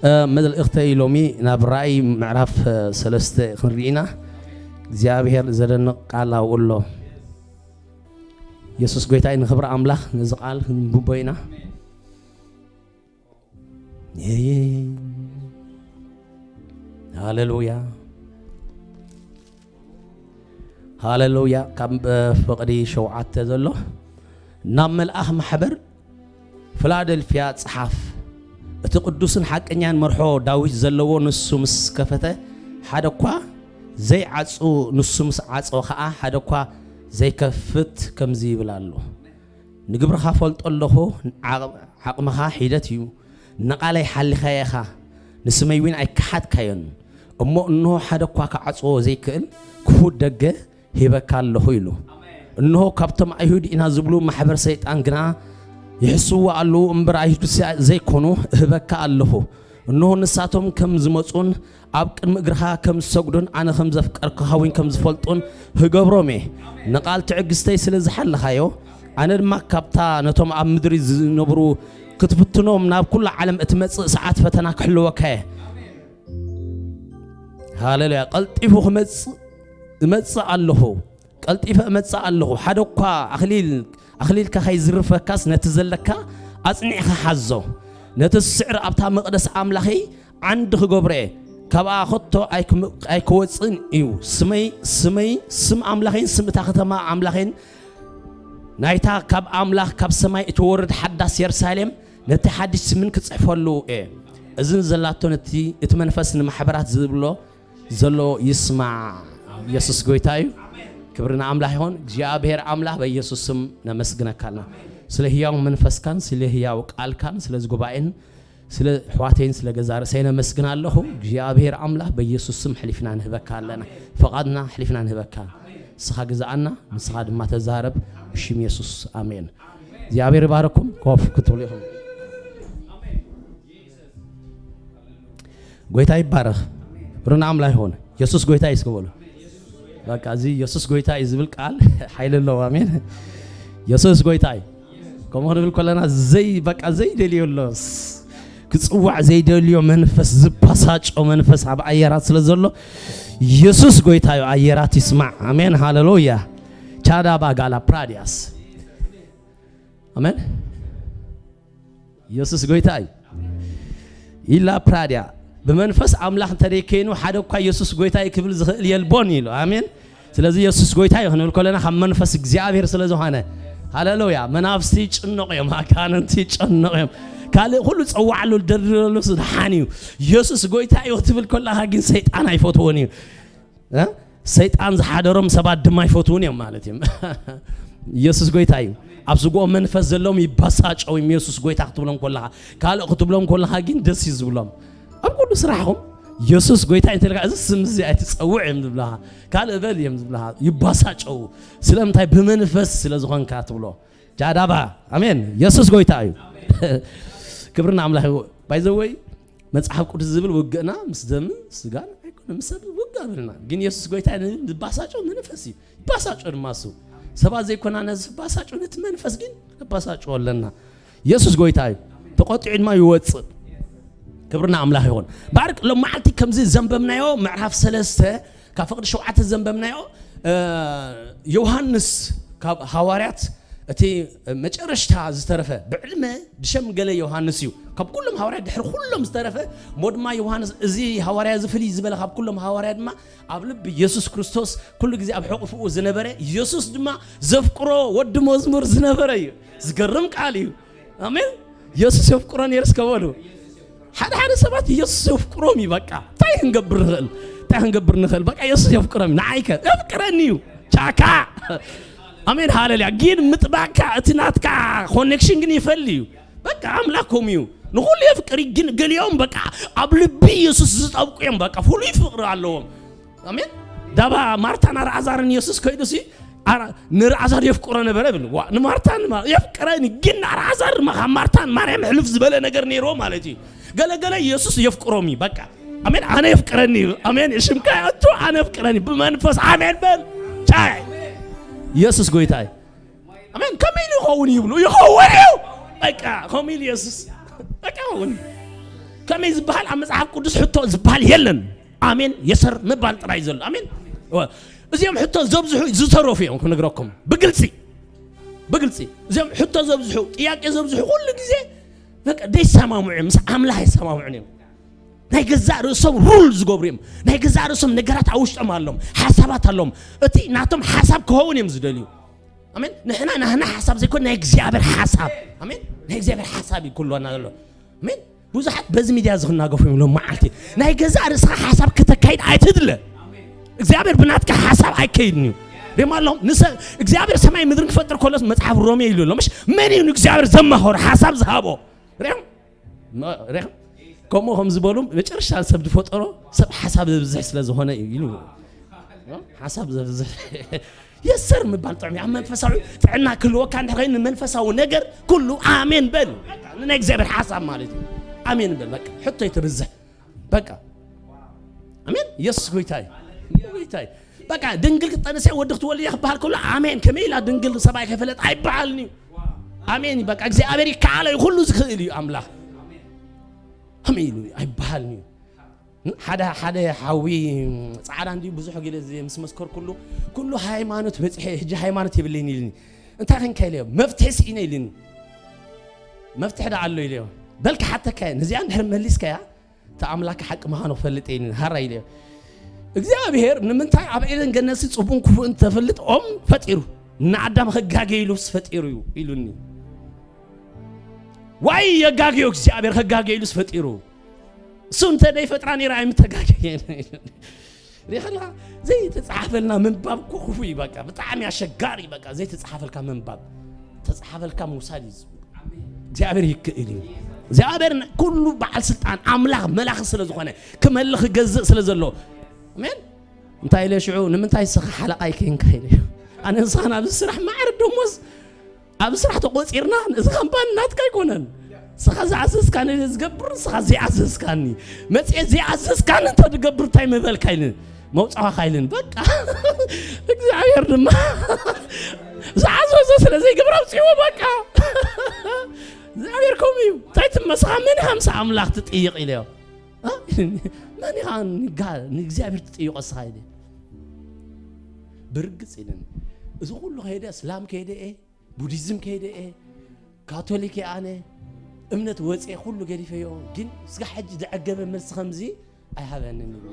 እ፣ መልእኽተይ ሎሚ ናብ ራእይ ምዕራፍ፣ እ፣ ሰለስተ ክንርኢ ኢና። እግዚኣብሔር ዘደንቕ ቃል ኣብኡ ኣሎ። የሱስ ጎይታይ ንኽብሪ ኣምላኽ ነዚ ቃል ክንብቦ ኢና። ሃሌሉያ። ሃሌሉያ። ካብ፣ እ፣ ፍቕዲ ሸውዓተ ዘሎ ናብ መልኣኽ ማሕበር ፊላደልፍያ ጸሓፍ። እቲ ቅዱስን ሓቀኛን መርሖ ዳዊት ዘለዎ ንሱ ምስ ከፈተ ሓደ እኳ ዘይዓጹ፣ ንሱ ምስ ዓጾ ኸኣ ሓደ እኳ ዘይከፍት ከምዚ ይብል ኣሎ። ንግብርኻ ፈልጦ ኣለኹ፣ ዓቕ-፣ ዓቕምኻ ሒደት እዩ። ንቓለይ ሓሊኻዮ ኢኻ፣ ንስመይ እውን ኣይከሓድካዮን። እሞ እንሆ ሓደ እኳ ክዓጽዎ ዘይክእል ክፉት ደገ ሂበካ ኣለኹ ኢሉ። እንሆ ካብቶም ኣይሁድ ኢና ዝብሉ ማሕበር ሰይጣን ግና ይሕስዎ ኣለዉ እምበር ኣይሁድ ሲ-፣ ዘይኮኑ እህበካ ኣለኹ። እንሆ ንሳቶም ከም ዝመጹን ኣብ ቅድሚ እግርኻ ከም ዝሰግዱን ኣነ ከም ዘፍቀርኩኻ እውን ከም ዝፈልጡን ህገብሮም እየ። ንቓል ትዕግስተይ ስለ ዝሓለኻዮ ኣነ ድማ ካብታ ነቶም ኣብ ምድሪ ዝነብሩ ክትፍትኖም ናብ ኩሉ ዓለም እትመጽእ ሰዓት ፈተና ክሕልወካ እየ። ሃሌሉያ። ቀልጢፉ ክመጽእ እመጽእ ኣለኹ፣ ቀልጢፈ እመጽእ ኣለኹ። ሓደ እኳ ኣኽሊል፣ ኣኽሊልካ ከይዝርፈካስ ነቲ ዘለካ ኣጽኒዕካ ሓዞ። ነቲ ዝስዕር ኣብታ መቕደስ ኣምላኸይ ዓንዲ ክገብሮ እየ። ካብኣ ኸቶ ኣይክም-፣ ኣይክወጽእን እዩ። ስመይ፣ ስመይ፣ ስም ኣምላኸይን ስም እታ ከተማ ኣምላኸይን ናይታ ካብ ኣምላኽ ካብ ሰማይ እትወርድ ሓዳስ የሩሳሌም ነቲ ሓድሽ ስምን ክጽሕፈሉ እየ። እዝን ዘላቶ ነቲ እቲ መንፈስ ንማሕበራት ዝብሎ ዘሎ ይስማዕ። ኢየሱስ ጎይታ እዩ። ክብሪ ንኣምላኽ ይኹን። እግዚኣብሔር ኣምላኽ በኢየሱስ ስም ነመስግነካ ኣለና። ስለ ህያው መንፈስካን ስለ ህያው ቃልካን ስለ እዚ ጉባኤን ስለ ኣሕዋተይን ስለ ገዛ ርእሰይ ነመስግን ኣለኹ። እግዚኣብሔር ኣምላኽ በኢየሱስ ስም ሕሊፍና ንህበካ ኣለና። ፈቓድና ሕሊፍና ንህበካ። ንስኻ ግዛኣና፣ ንስኻ ድማ ተዛረብ። ብሽም የሱስ ኣሜን። እግዚኣብሔር ይባረኩም። ኮፍ ክትብሉ ኢኹም። ጎይታ ይባረኽ። ክብሪ ንኣምላኽ ይኹን። የሱስ ጎይታ እዩ እስከ በሉ። በቃ እዚ የሱስ ጎይታ እዩ ዝብል ቃል ሓይሊ ኣለዎ። ኣሜን። የሱስ ጎይታ እዩ። ከምኡ ክንብል ከለና ዘይ-፣ በቃ ዘይደልዮ ኣሎ። ክጽዋዕ ዘይደልዮ መንፈስ፣ ዝባሳጮ መንፈስ ኣብ ኣየራት ስለ ዘሎ የሱስ ጎይታ እዩ። ኣየራት ይስማዕ። ኣሜን። ሃሌሉያ። ቻዳ ባጋላ ፕራዲያስ። ኣሜን። የሱስ ጎይታ እዩ። ኢላ ፕራድያ ብመንፈስ ኣምላኽ እንተ ደይከይኑ ሓደ እኳ የሱስ ጎይታ እዩ ክብል ዝኽእል የልቦን ኢሉ። ኣሜን። ስለዚ የሱስ ጎይታ እዩ ክንብል ከለና ካብ መንፈስ እግዚኣብሔር ስለ ዝኾነ፣ ሃሌሉያ። መናፍስቲ ይጭነቑ እዮም፣ ኣጋንንቲ ይጨነቑ እዮም። ካልእ ኩሉ ጸዋዕሉ ደርድረሉ ስድሓን እዩ። የሱስ ጎይታ እዩ ክትብል ከለኻ ግን ሰይጣን ኣይፈትዎን እዩ። እ? ሰይጣን ዝሓደሮም ሰባት ድማ ይፈትዉን እዮም ማለት እዮም። ኢየሱስ ጎይታ እዩ። ኣብ ስግኦ መንፈስ ዘለዎም ይባሳጨው እዮም። ኢየሱስ ጎይታ ክትብሎም ከለኻ፣ ካልእ ክትብሎም ከለኻ ግን ደስ እዩ ዝብሎም። ኣብ ኩሉ ስራሕኹም ኢየሱስ ጎይታ እዩ እንተልካ፣ እዚ ስም እዚ ኣይትጸውዕ እዮም ዝብለኻ። ካልእ በል እዮም ዝብለኻ። ይባሳጨው። ስለምንታይ? ብመንፈስ ስለ ዝኾንካ ትብሎ። ጃዳባ። ኣሜን። ኢየሱስ ጎይታ እዩ። ክብሪ ንኣምላኽ ይኹን። ባይ ዘ ወይ መጽሓፍ ቅዱስ ዝብል ውግእና ምስ ደምን ስጋን ኣይኮነ፣ ምስ ሰብ ውግእ ኣብልና። ግን የሱስ ጎይታ ንብል ዝባሳጮ መንፈስ እዩ። ይባሳጮ ድማ እሱ። ሰባት ዘይኮና ነዚ ዝባሳጮ ነቲ መንፈስ ግን ነባሳጮ ኣለና። የሱስ ጎይታ እዩ። ተቆጢዑ ድማ ይወጽእ። ክብርና ኣምላኽ ይኹን። ባርቅ ሎም መዓልቲ ከምዚ ዘንበብናዮ ምዕራፍ ሰለስተ ካብ ፍቕዲ ሸውዓተ ዘንበብናዮ፣ እ፣ ዮሃንስ ካብ ሃዋርያት እቲ መጨረሽታ ዝተረፈ ብዕድመ ድሸምገለ ዮሃንስ እዩ። ካብ ኩሎም ሃዋርያት ድሕሪ ኩሎም ዝተረፈ እሞ ድማ ዮሃንስ እዚ ሃዋርያ እዚ ፍልይ ዝበለ ካብ ኩሎም ሃዋርያ ድማ ኣብ ልቢ የሱስ ክርስቶስ ኩሉ ግዜ ኣብ ሕቑፍኡ ዝነበረ የሱስ ድማ ዘፍቅሮ ወዲ መዝሙር ዝነበረ እዩ። ዝገርም ቃል እዩ። ኣሜን። የሱስ የፍቅሮ ነይሩ እስከ በሉ። ሓደ ሓደ ሰባት የሱስ የፍቅሮም እዩ። በቃ እንታይ ክንገብር ንኽእል? እንታይ ክንገብር ንኽእል? በቃ የሱስ የፍቅሮም እዩ። ንዓይከ የፍቅረኒ እዩ። ቻካ። ኣሜን ሃሌሉያ። ግን ምጥባቅካ እቲ ናትካ ኮኔክሽን ግን ይፈሊ እዩ። በቃ ኣምላክ ከምኡ እዩ። ንኹሉ የፍቅር እዩ። ግን ገሊኦም በቃ ኣብ ልቢ የሱስ ዝጠብቁ እዮም። በቃ ፍሉይ ፍቅሪ ኣለዎም። ኣሜን። ዳባ ማርታን ኣልዓዛርን የሱስ ከይዱ ሲ ኣራ-፣ ንልዓዛር የፍቅሮ ነበረ ብል። ዋ፣ ንማርታ ንማ-፣ የፍቅረኒ፣ ግን ንኣልዓዛር ድማ ካብ ማርታን ማርያም ሕልፍ ዝበለ ነገር ነይርዎ ማለት እዩ። ገለ ገለ የሱስ የፍቅሮም እዩ፣ በቃ። ኣሜን፣ ኣነ የፍቅረኒ እዩ። ኣሜን፣ ሽምካ ኣቱ ኣነ የፍቅረኒ ብመንፈስ፣ ኣሜን በል። ቻይ፣ የሱስ ጎይታ እዩ። ኣሜን፣ ከመይ ኢሉ ይኸውን ይብሉ፣ ይኸውን እዩ። በቃ፣ ከምኡ ኢሉ የሱስ። በቃ፣ ይኸውን። ከመይ ዝበሃል ኣብ መጽሓፍ ቅዱስ ሕቶ ዝበሃል የለን። ኣሜን የሰር ምባል ጥራይ ዘሎ። ኣሜን። እዚኦም ሕቶ ዘብዝሑ ዝተረፉ እዮም ክነግረኩም ብግልጺ፣ ብግልጺ። እዚኦም ሕቶ ዘብዝሑ፣ ጥያቄ ዘብዝሑ ኩሉ ግዜ በቃ ደይሰማምዑ እዮም፣ ምስ ኣምላኽ ኣይሰማምዑን እዮም። ናይ ገዛእ ርእሶም ሩል ዝገብሩ እዮም። ናይ ገዛእ ርእሶም ነገራት ኣብ ውሽጦም ኣሎም፣ ሓሳባት ኣሎም። እቲ ናቶም ሓሳብ ክኸውን እዮም ዝደልዩ። ኣሜን። ንሕና ናህና ሓሳብ ዘይኮን ናይ እግዚኣብሔር ሓሳብ። ኣሜን። ናይ እግዚኣብሔር ሓሳብ እዩ ኩሉና ዘሎ። ኣሜን። ብዙሓት በዚ ሚድያ ዝኽናገፉ እዮም ሎም መዓልቲ። ናይ ገዛእ ርእስኻ ሓሳብ ክተካይድ ኣይትድለ። እግዚኣብሔር ብናትካ ሓሳብ ኣይከይድን እዩ። ደማ ኣለኹም ንሰ እግዚኣብሔር ሰማይ ምድርን ክፈጥር ከሎስ መጽሓፍ ሮሜ ኢሉ ኣሎ። ምሽ መን እዩ ንእግዚኣብሔር ዘማኸሮ ሓሳብ ዝሃቦ? ሪኦም ሪኦም ከምኡ ከም ዝበሉ መጨረሻ ሰብ ዝፈጠሮ ሰብ ሓሳብ ዝብዝሕ ስለ ዝኾነ እዩ ኢሉ። ሓሳብ ዘብዝሕ የሰር ምባል ጥዑም እዩ። ኣብ መንፈሳዊ ጥዕና ክህልወካ እንድሕር ኮይኑ ንመንፈሳዊ ነገር ኩሉ ኣሜን በል። በቃ ንናይ እግዚኣብሔር ሓሳብ ማለት እዩ። ኣሜን በል። በቃ ሕቶ ይተብዝሕ። በቃ ኣሜን። የሱስ ጎይታ እዩ። ጎይታ እዩ። በቃ ድንግል ክትጠንሰ ወዲ ክትወልድ እያ ክበሃል ከሎ ኣሜን። ከመይ ኢላ ድንግል ሰብኣይ ከይፈለጥ ኣይበሃልን እዩ። ኣሜን። በቃ እግዚኣብሔር ይከኣሎ እዩ። ኩሉ ዝኽእል እዩ ኣምላኽ። ከመይ ኢሉ ኣይበሃልን እዩ። ሓደ ሓደ ሓዊ ጻዕዳ እንዲ ብዙሕ ግዜ ምስ መስከርኩሉ ኩሉ ሃይማኖት በጽሐ ሕጂ ሃይማኖት የብለይን ኢልኒ። እንታይ ኸንካ ኢለዮ መፍትሒ ስኢነ ኢልኒ። መፍትሒ ዳ ኣሎ ኢለዮ። በልካ ሓተካ ነዚኣ እንድሕር መሊስካያ እቲ ኣምላክ ሓቂ ምዃኑ ክፈልጥ ኢልኒ። ሃራ ኢለዮ። እግዚኣብሔር ንምንታይ ኣብ ኤደን ገነሲ ጽቡን ክፉእን ተፈልጥ ኦም ፈጢሩ ንኣዳም ኸጋገ ኢሉስ ፈጢሩ እዩ ኢሉኒ። ዋይ የጋግዮ እግዚኣብሔር ኸጋገ ኢሉስ ፈጢሩ እሱ እንተ ደይፈጥራ ነይራ ኣይምተጋገየን። ሪኸልካ ዘይተጻሓፈልና ምንባብ እኮ ክፉ እዩ። በቃ ብጣዕሚ ኣሸጋሪ በቃ ዘይተጻሓፈልካ ምንባብ ተጻሓፈልካ ምውሳድ እዩ። እግዚኣብሔር ይክእል እዩ። እግዚኣብሔር ኩሉ በዓል ስልጣን ኣምላኽ መላኺ ስለ ዝኾነ ክመልኽ ክገዝእ ስለ ዘሎ ኣሜን። እንታይ ኢለ ሽዑ ንምንታይ ስኻ ሓለቓ ይከይንካ ኢለ ኣነ ንስኻ ናብ ስራሕ ማዕረ ደሞዝ ኣብ ስራሕ ተቆጺርና እዚ ካምፓኒ ናትካ ኣይኮነን። ስኻ ዝኣዘዝካኒ ዝገብር ስኻ ዘይኣዘዝካኒ መጽኤ ዘይኣዘዝካኒ እንተ ዝገብር እንታይ ምበልካ ኢልን መውጻዋካ ኢልን በቃ እግዚኣብሔር ድማ ዝኣዘዞ ስለ ዘይገብር ኣውፅዎ በቃ እግዚኣብሔር ከምኡ እዩ። እንታይ ትመስኻ መን ኢኻ ምስ ኣምላኽ ትጥይቕ ኢለዮ። መን ኢኻ ንእግዚኣብሔር ትጥይቆ ስኻ ኢለ ብርግጽ ኢልን እዚ ኩሉ ከይደ እስላም ከይደ ቡዲዝም ከይደ እየ፣ ካቶሊክ እየ ኣነ፣ እምነት ወፅየ ኩሉ ገዲፈዮ፣ ግን እስጋ ሕጂ ዝዐገበ መልሲ ከምዚ ኣይሃበንን እዩ።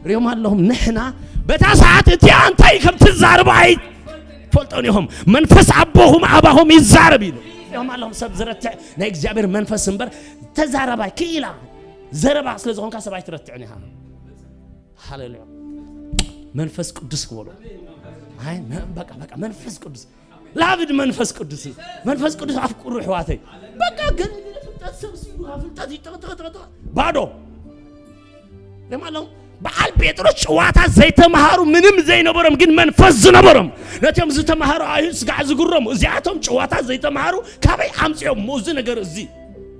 ሪኦም ኣለኹም ንሕና በታ ሰዓት እቲኣ እንታይ ከም ትዛረቡ ኣይፈልጦን ኢኹም። መንፈስ ኣቦኹም ኣባኹም ይዛረብ ኢሉ ሪኦም ኣለኹም። ሰብ ዝረትዕ ናይ እግዚኣብሔር መንፈስ እምበር ተዛራባይ ክኢላ ዘረባ ስለ ዝኾንካ ሰብ ኣይትረትዕን ኢኻ። ሃሌሉያ መንፈስ ቅዱስ ክበሉ ኣይ በቃ በቃ መንፈስ ቅዱስ ላብድ መንፈስ ቅዱስ መንፈስ ቅዱስ ኣፍቅሩ ኣሕዋተይ። በቃ ገለ ገለ ፍልጠት ሰብ ሲሉ ካብ ፍልጠት ይጠቕጠቕጠቕጠቕ ባዶ ደማ ኣለዉ። በዓል ጴጥሮስ ጭዋታ ዘይተምሃሩ ምንም ዘይነበሮም ግን መንፈስ ዝነበሮም ነቶም ዝተምሃሩ ኣይሁድ ስጋዕ ዝግረሙ እዚኣቶም ጭዋታ ዘይተምሃሩ ካበይ ኣምፅኦም እዚ ነገር እዚ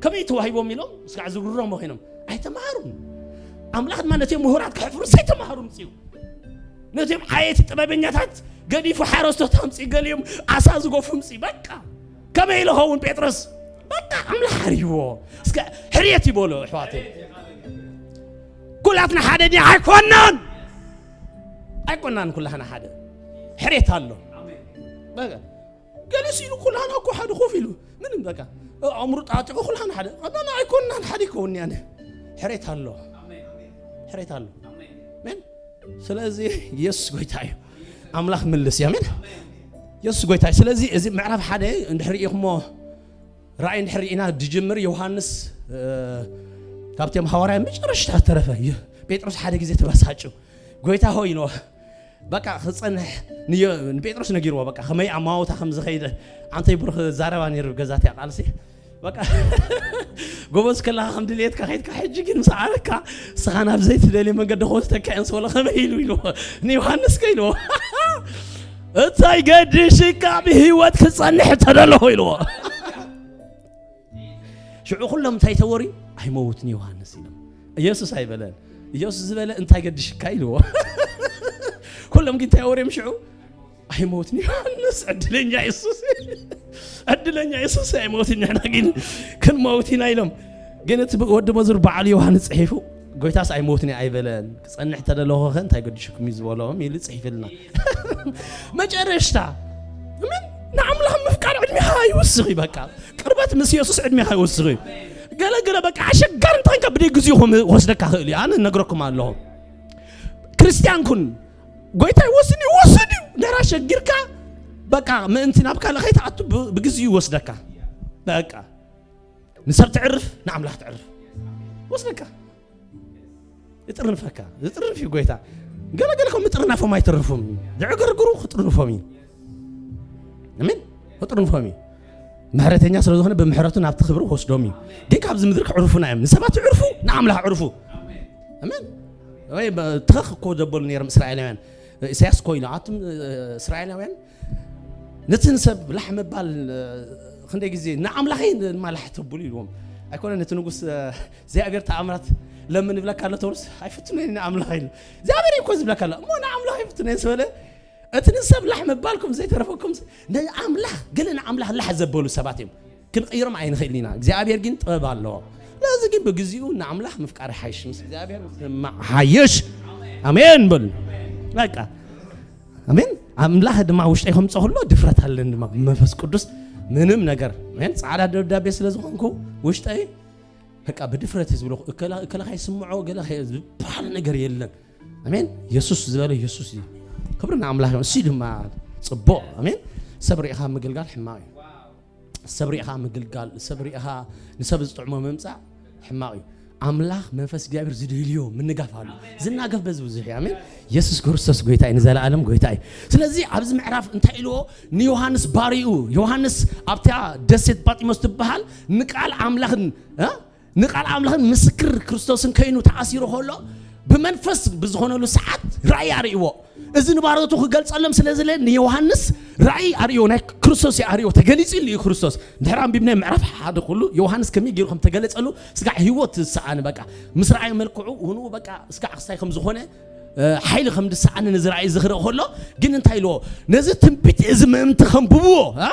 ከመይ ተዋሂቦም ኢሎም ስጋዕ ዝግረሙ ኮይኖም ኣይተምሃሩን። ኣምላኽ ድማ ነቶም ምሁራት ከሕፍሩ ዘይተምሃሩ ምፅኡ ነቶም ዓየቲ ጥበበኛታት ገዲፉ ሓረስቶት ኣምፂ ገሊኦም ዓሳ ዝጎፉ ምፂ በቃ ከመይ ኢሉ ኸውን ጴጥሮስ በቃ ኣምላኽ ሓርይዎ እስከ ሕርየት ይበሎ ኣሕዋት ኩላትና ሓደ ድያ ኣይኮናን ኣይኮናን ኩላህና ሓደ ሕርየት ኣሎ በቃ ገሊሱ ኢሉ ኩላህና እኮ ሓደ ኮፍ ኢሉ ምንም በቃ ኣእምሩ ጣጢቑ ኩላህና ሓደ ኣና ኣይኮናን ሓደ ይከውን ያነ ሕርየት ኣሎ ሕርየት ኣሎ ሜን ስለዚ የሱስ ጎይታ እዩ። ኣምላኽ ምልስ እዩ። ኣሜን። የሱስ ጎይታ እዩ። ስለዚ እዚ ምዕራፍ ሓደ እንድሕር ኢኹሞ ራእይ እንድሕር ኢና ድጅምር ዮሃንስ ካብቶም ሃዋርያ መጨረሽታ ተረፈ እዩ። ጴጥሮስ ሓደ ግዜ ተበሳጩ። ጎይታ ሆይ ኢልዎ። በቃ ክጸንሕ ንዮ- ንጴጥሮስ ነጊርዎ በቃ ከመይ ኣማውታ ከም ዝኸይደ ኣንተይ ብሩኽ ዛረባ ነይሩ ገዛት ያቃልሲ በቃ ጎበዝ ከለኻ ከም ድልየትካ ከይድካ ሕጂ ግን ምስ ዓረካ ንስኻ ናብ ዘይትደልዮ መንገዲ ክወስደካ እየን ዝበሎ ከመይ ኢሉ ኢልዎ ንዮሃንስ ከ ኢልዎ እንታይ ገድሽካ ብህይወት ክጸንሕ ተደለኹ ኢልዎ ሽዑ ኩሎም እንታይ ተወርዩ ኣይመውትን ዮሃንስ ኢሎም ኢየሱስ ኣይበለን ኢየሱስ ዝበለ እንታይ ገድሽካ ኢልዎ ኩሎም ግን እንታይ ወርዮም ሽዑ ኣይሞትን ዮሃንስ ዕድለኛ የሱስ ዕድለኛ የሱስ ኣይሞትን ንሕና ግን ክንመውት ኢና ኢሎም ግን እቲ ወዲ መዝሙር በዓል ዮሃንስ ጽሒፉ፣ ጎይታስ ኣይሞትን ኣይበለን፣ ክጸንሕ ተደለኹ ኸ እንታይ ገዲሽኩም እዩ ዝበሎም ኢሉ ጽሒፍልና። መጨረሽታ ምን ንኣምላኽ ምፍቃር ዕድሜኻ ይውስኽ እዩ። በቃ ቅርበት ምስ የሱስ ዕድሜኻ ይውስኽ እዩ። ገለ ገለ በቃ ኣሸጋሪ እንተኾንካ ብደይ ግዜኹም ወስደካ ክእል እዩ። ኣነ ነግረኩም ኣለኹ። ክርስቲያን ኩን፣ ጎይታ ይወስን እዩ፣ ይወስን እዩ። ነራ ሸጊርካ በቃ ምእንቲ ናብ ካልእ ከይትኣቱ ብ-፣ ብግዜኡ ይወስደካ። በቃ ንሰብ ትዕርፍ፣ ንኣምላኽ ትዕርፍ። ወስደካ። ይጥርንፈካ። ይጥርንፍ እዩ ጎይታ። ገለ ገለ ከም ምጥርናፎም ኣይተርፉም። ዝዕገርግሩ ክጥርንፎም እዩ። ኣሜን። ክጥርንፎም እዩ። ምሕረተኛ ስለ ዝኾነ ብምሕረቱ ናብቲ ክብሪ ክወስዶም እዩ። ግን ካብዚ ምድሪ ክዕርፉና እዮም። ንሰባት ይዕርፉ፣ ንኣምላኽ ዕርፉ። ኣሜን። ወይ በ-፣ ትኸኽ እኮ ዘበሉ ነይሮም እስራኤላውያን። ኢሳያስ እኮ ኢሉ፣ ኣቱም፣ እ፣ እስራኤላውያን ነቲ ንሰብ ላሕ ምባል፣ እ፣ ክንደይ ግዜ ንኣምላኸይ ድማ ላሕ ተብሉ ኢልዎም። ኣይኮነን እቲ ንጉስ፣ እ፣ እግዚኣብሔር ተኣምራት ለምን ይብለካ ኣሎ ተብሉስ፣ ኣይፍትኖ ንኣምላኽ ኢሉ። እግዚኣብሔር እኮ ዝብለካ ኣሎ። እሞ ንኣምላኽ ኣይፍትኖ ስበለ፣ እቲ ንሰብ ላሕ ምባልኩም ዘይተረፈኩም ንኣምላኽ፣ ገለ ንኣምላኽ ላሕ ዘበሉ ሰባት እዮም። ክንቕይሮም ኣይንኽእልን ኢና። እግዚኣብሔር ግን ጥበብ ኣለዎ። ስለዚ ግን ብግዚኡ ንኣምላኽ ምፍቃር ይሓይሽ፣ ምስ እግዚኣብሔር ምስማዕ ይሓይሽ። ኣሜን በሉ። በቃ ኣሜን። ኣምላኽ ድማ ውሽጠይ ከምጾ ከሎ ድፍረት ኣለኒ ድማ ብመንፈስ ቅዱስ ምንም ነገር። ኣሜን። ጻዕዳ ደብዳቤ ስለ ዝኾንኩ ውሽጠይ በቃ ብድፍረት እዩ ዝብሎ። እከላ-፣ እከለ ከይስምዖ ገለ ከይ-፣ ዝበሃል ነገር የለን። ኣሜን። የሱስ ዝበለ የሱስ እዩ። ክብሪ ንኣምላኽ ይኹን። እሱ ድማ ጽቡቕ። ኣሜን። ሰብ ርኢኻ ምግልጋል ሕማቕ እዩ። ሰብ ርኢኻ ምግልጋል፣ ሰብ ርኢኻ ንሰብ ዝጥዕሞ ምምጻእ ሕማቕ እዩ። ኣምላኽ መንፈስ እግዚኣብሔር ዝደልዮ ምንጋፍ ኣሎ። ዝናገፍ በዚ ብዙሕ እዩ። ኣሜን። የሱስ ክርስቶስ ጎይታ እዩ፣ ንዘለኣለም ጎይታ እዩ። ስለዚ ኣብዚ ምዕራፍ እንታይ ኢልዎ? ንዮሃንስ ባሪኡ፣ ዮሃንስ ኣብታ ደሴት ጳጢሞስ ትበሃል ንቃል ኣምላኽን፣ እ? ንቃል ኣምላኽን ምስክር ክርስቶስን ከይኑ ተኣሲሩ ከሎ ብመንፈስ ብዝኾነሉ ሰዓት ራእይ ኣርእይዎ። እዚ ንባሮቱ ክገልጸሎም ስለ ዝለ ንዮሃንስ ራእይ ኣርእዮ፣ ናይ ክርስቶስ እዩ ኣርእዮ፣ ተገሊጹ ኢሉ እዩ ክርስቶስ። ድሕሪ ኣንቢብናዮ ምዕራፍ ሓደ ኩሉ ዮሃንስ ከመይ ገይሩ ከም ተገለጸሉ ስጋዕ ህይወት ዝሰኣነ በቃ ምስ ረኣየ መልክዑ ውንኡ በቃ ስጋዕ ክስታይ ከም ዝኾነ፣ እ፣ ሓይሊ ከም ዝሰኣነ ነዚ ራእይ ዝኽርኢ ከሎ ግን እንታይ ኢልዎ? ነዚ ትንቢት እዚ ምእንቲ ከንብብዎ፣ እ?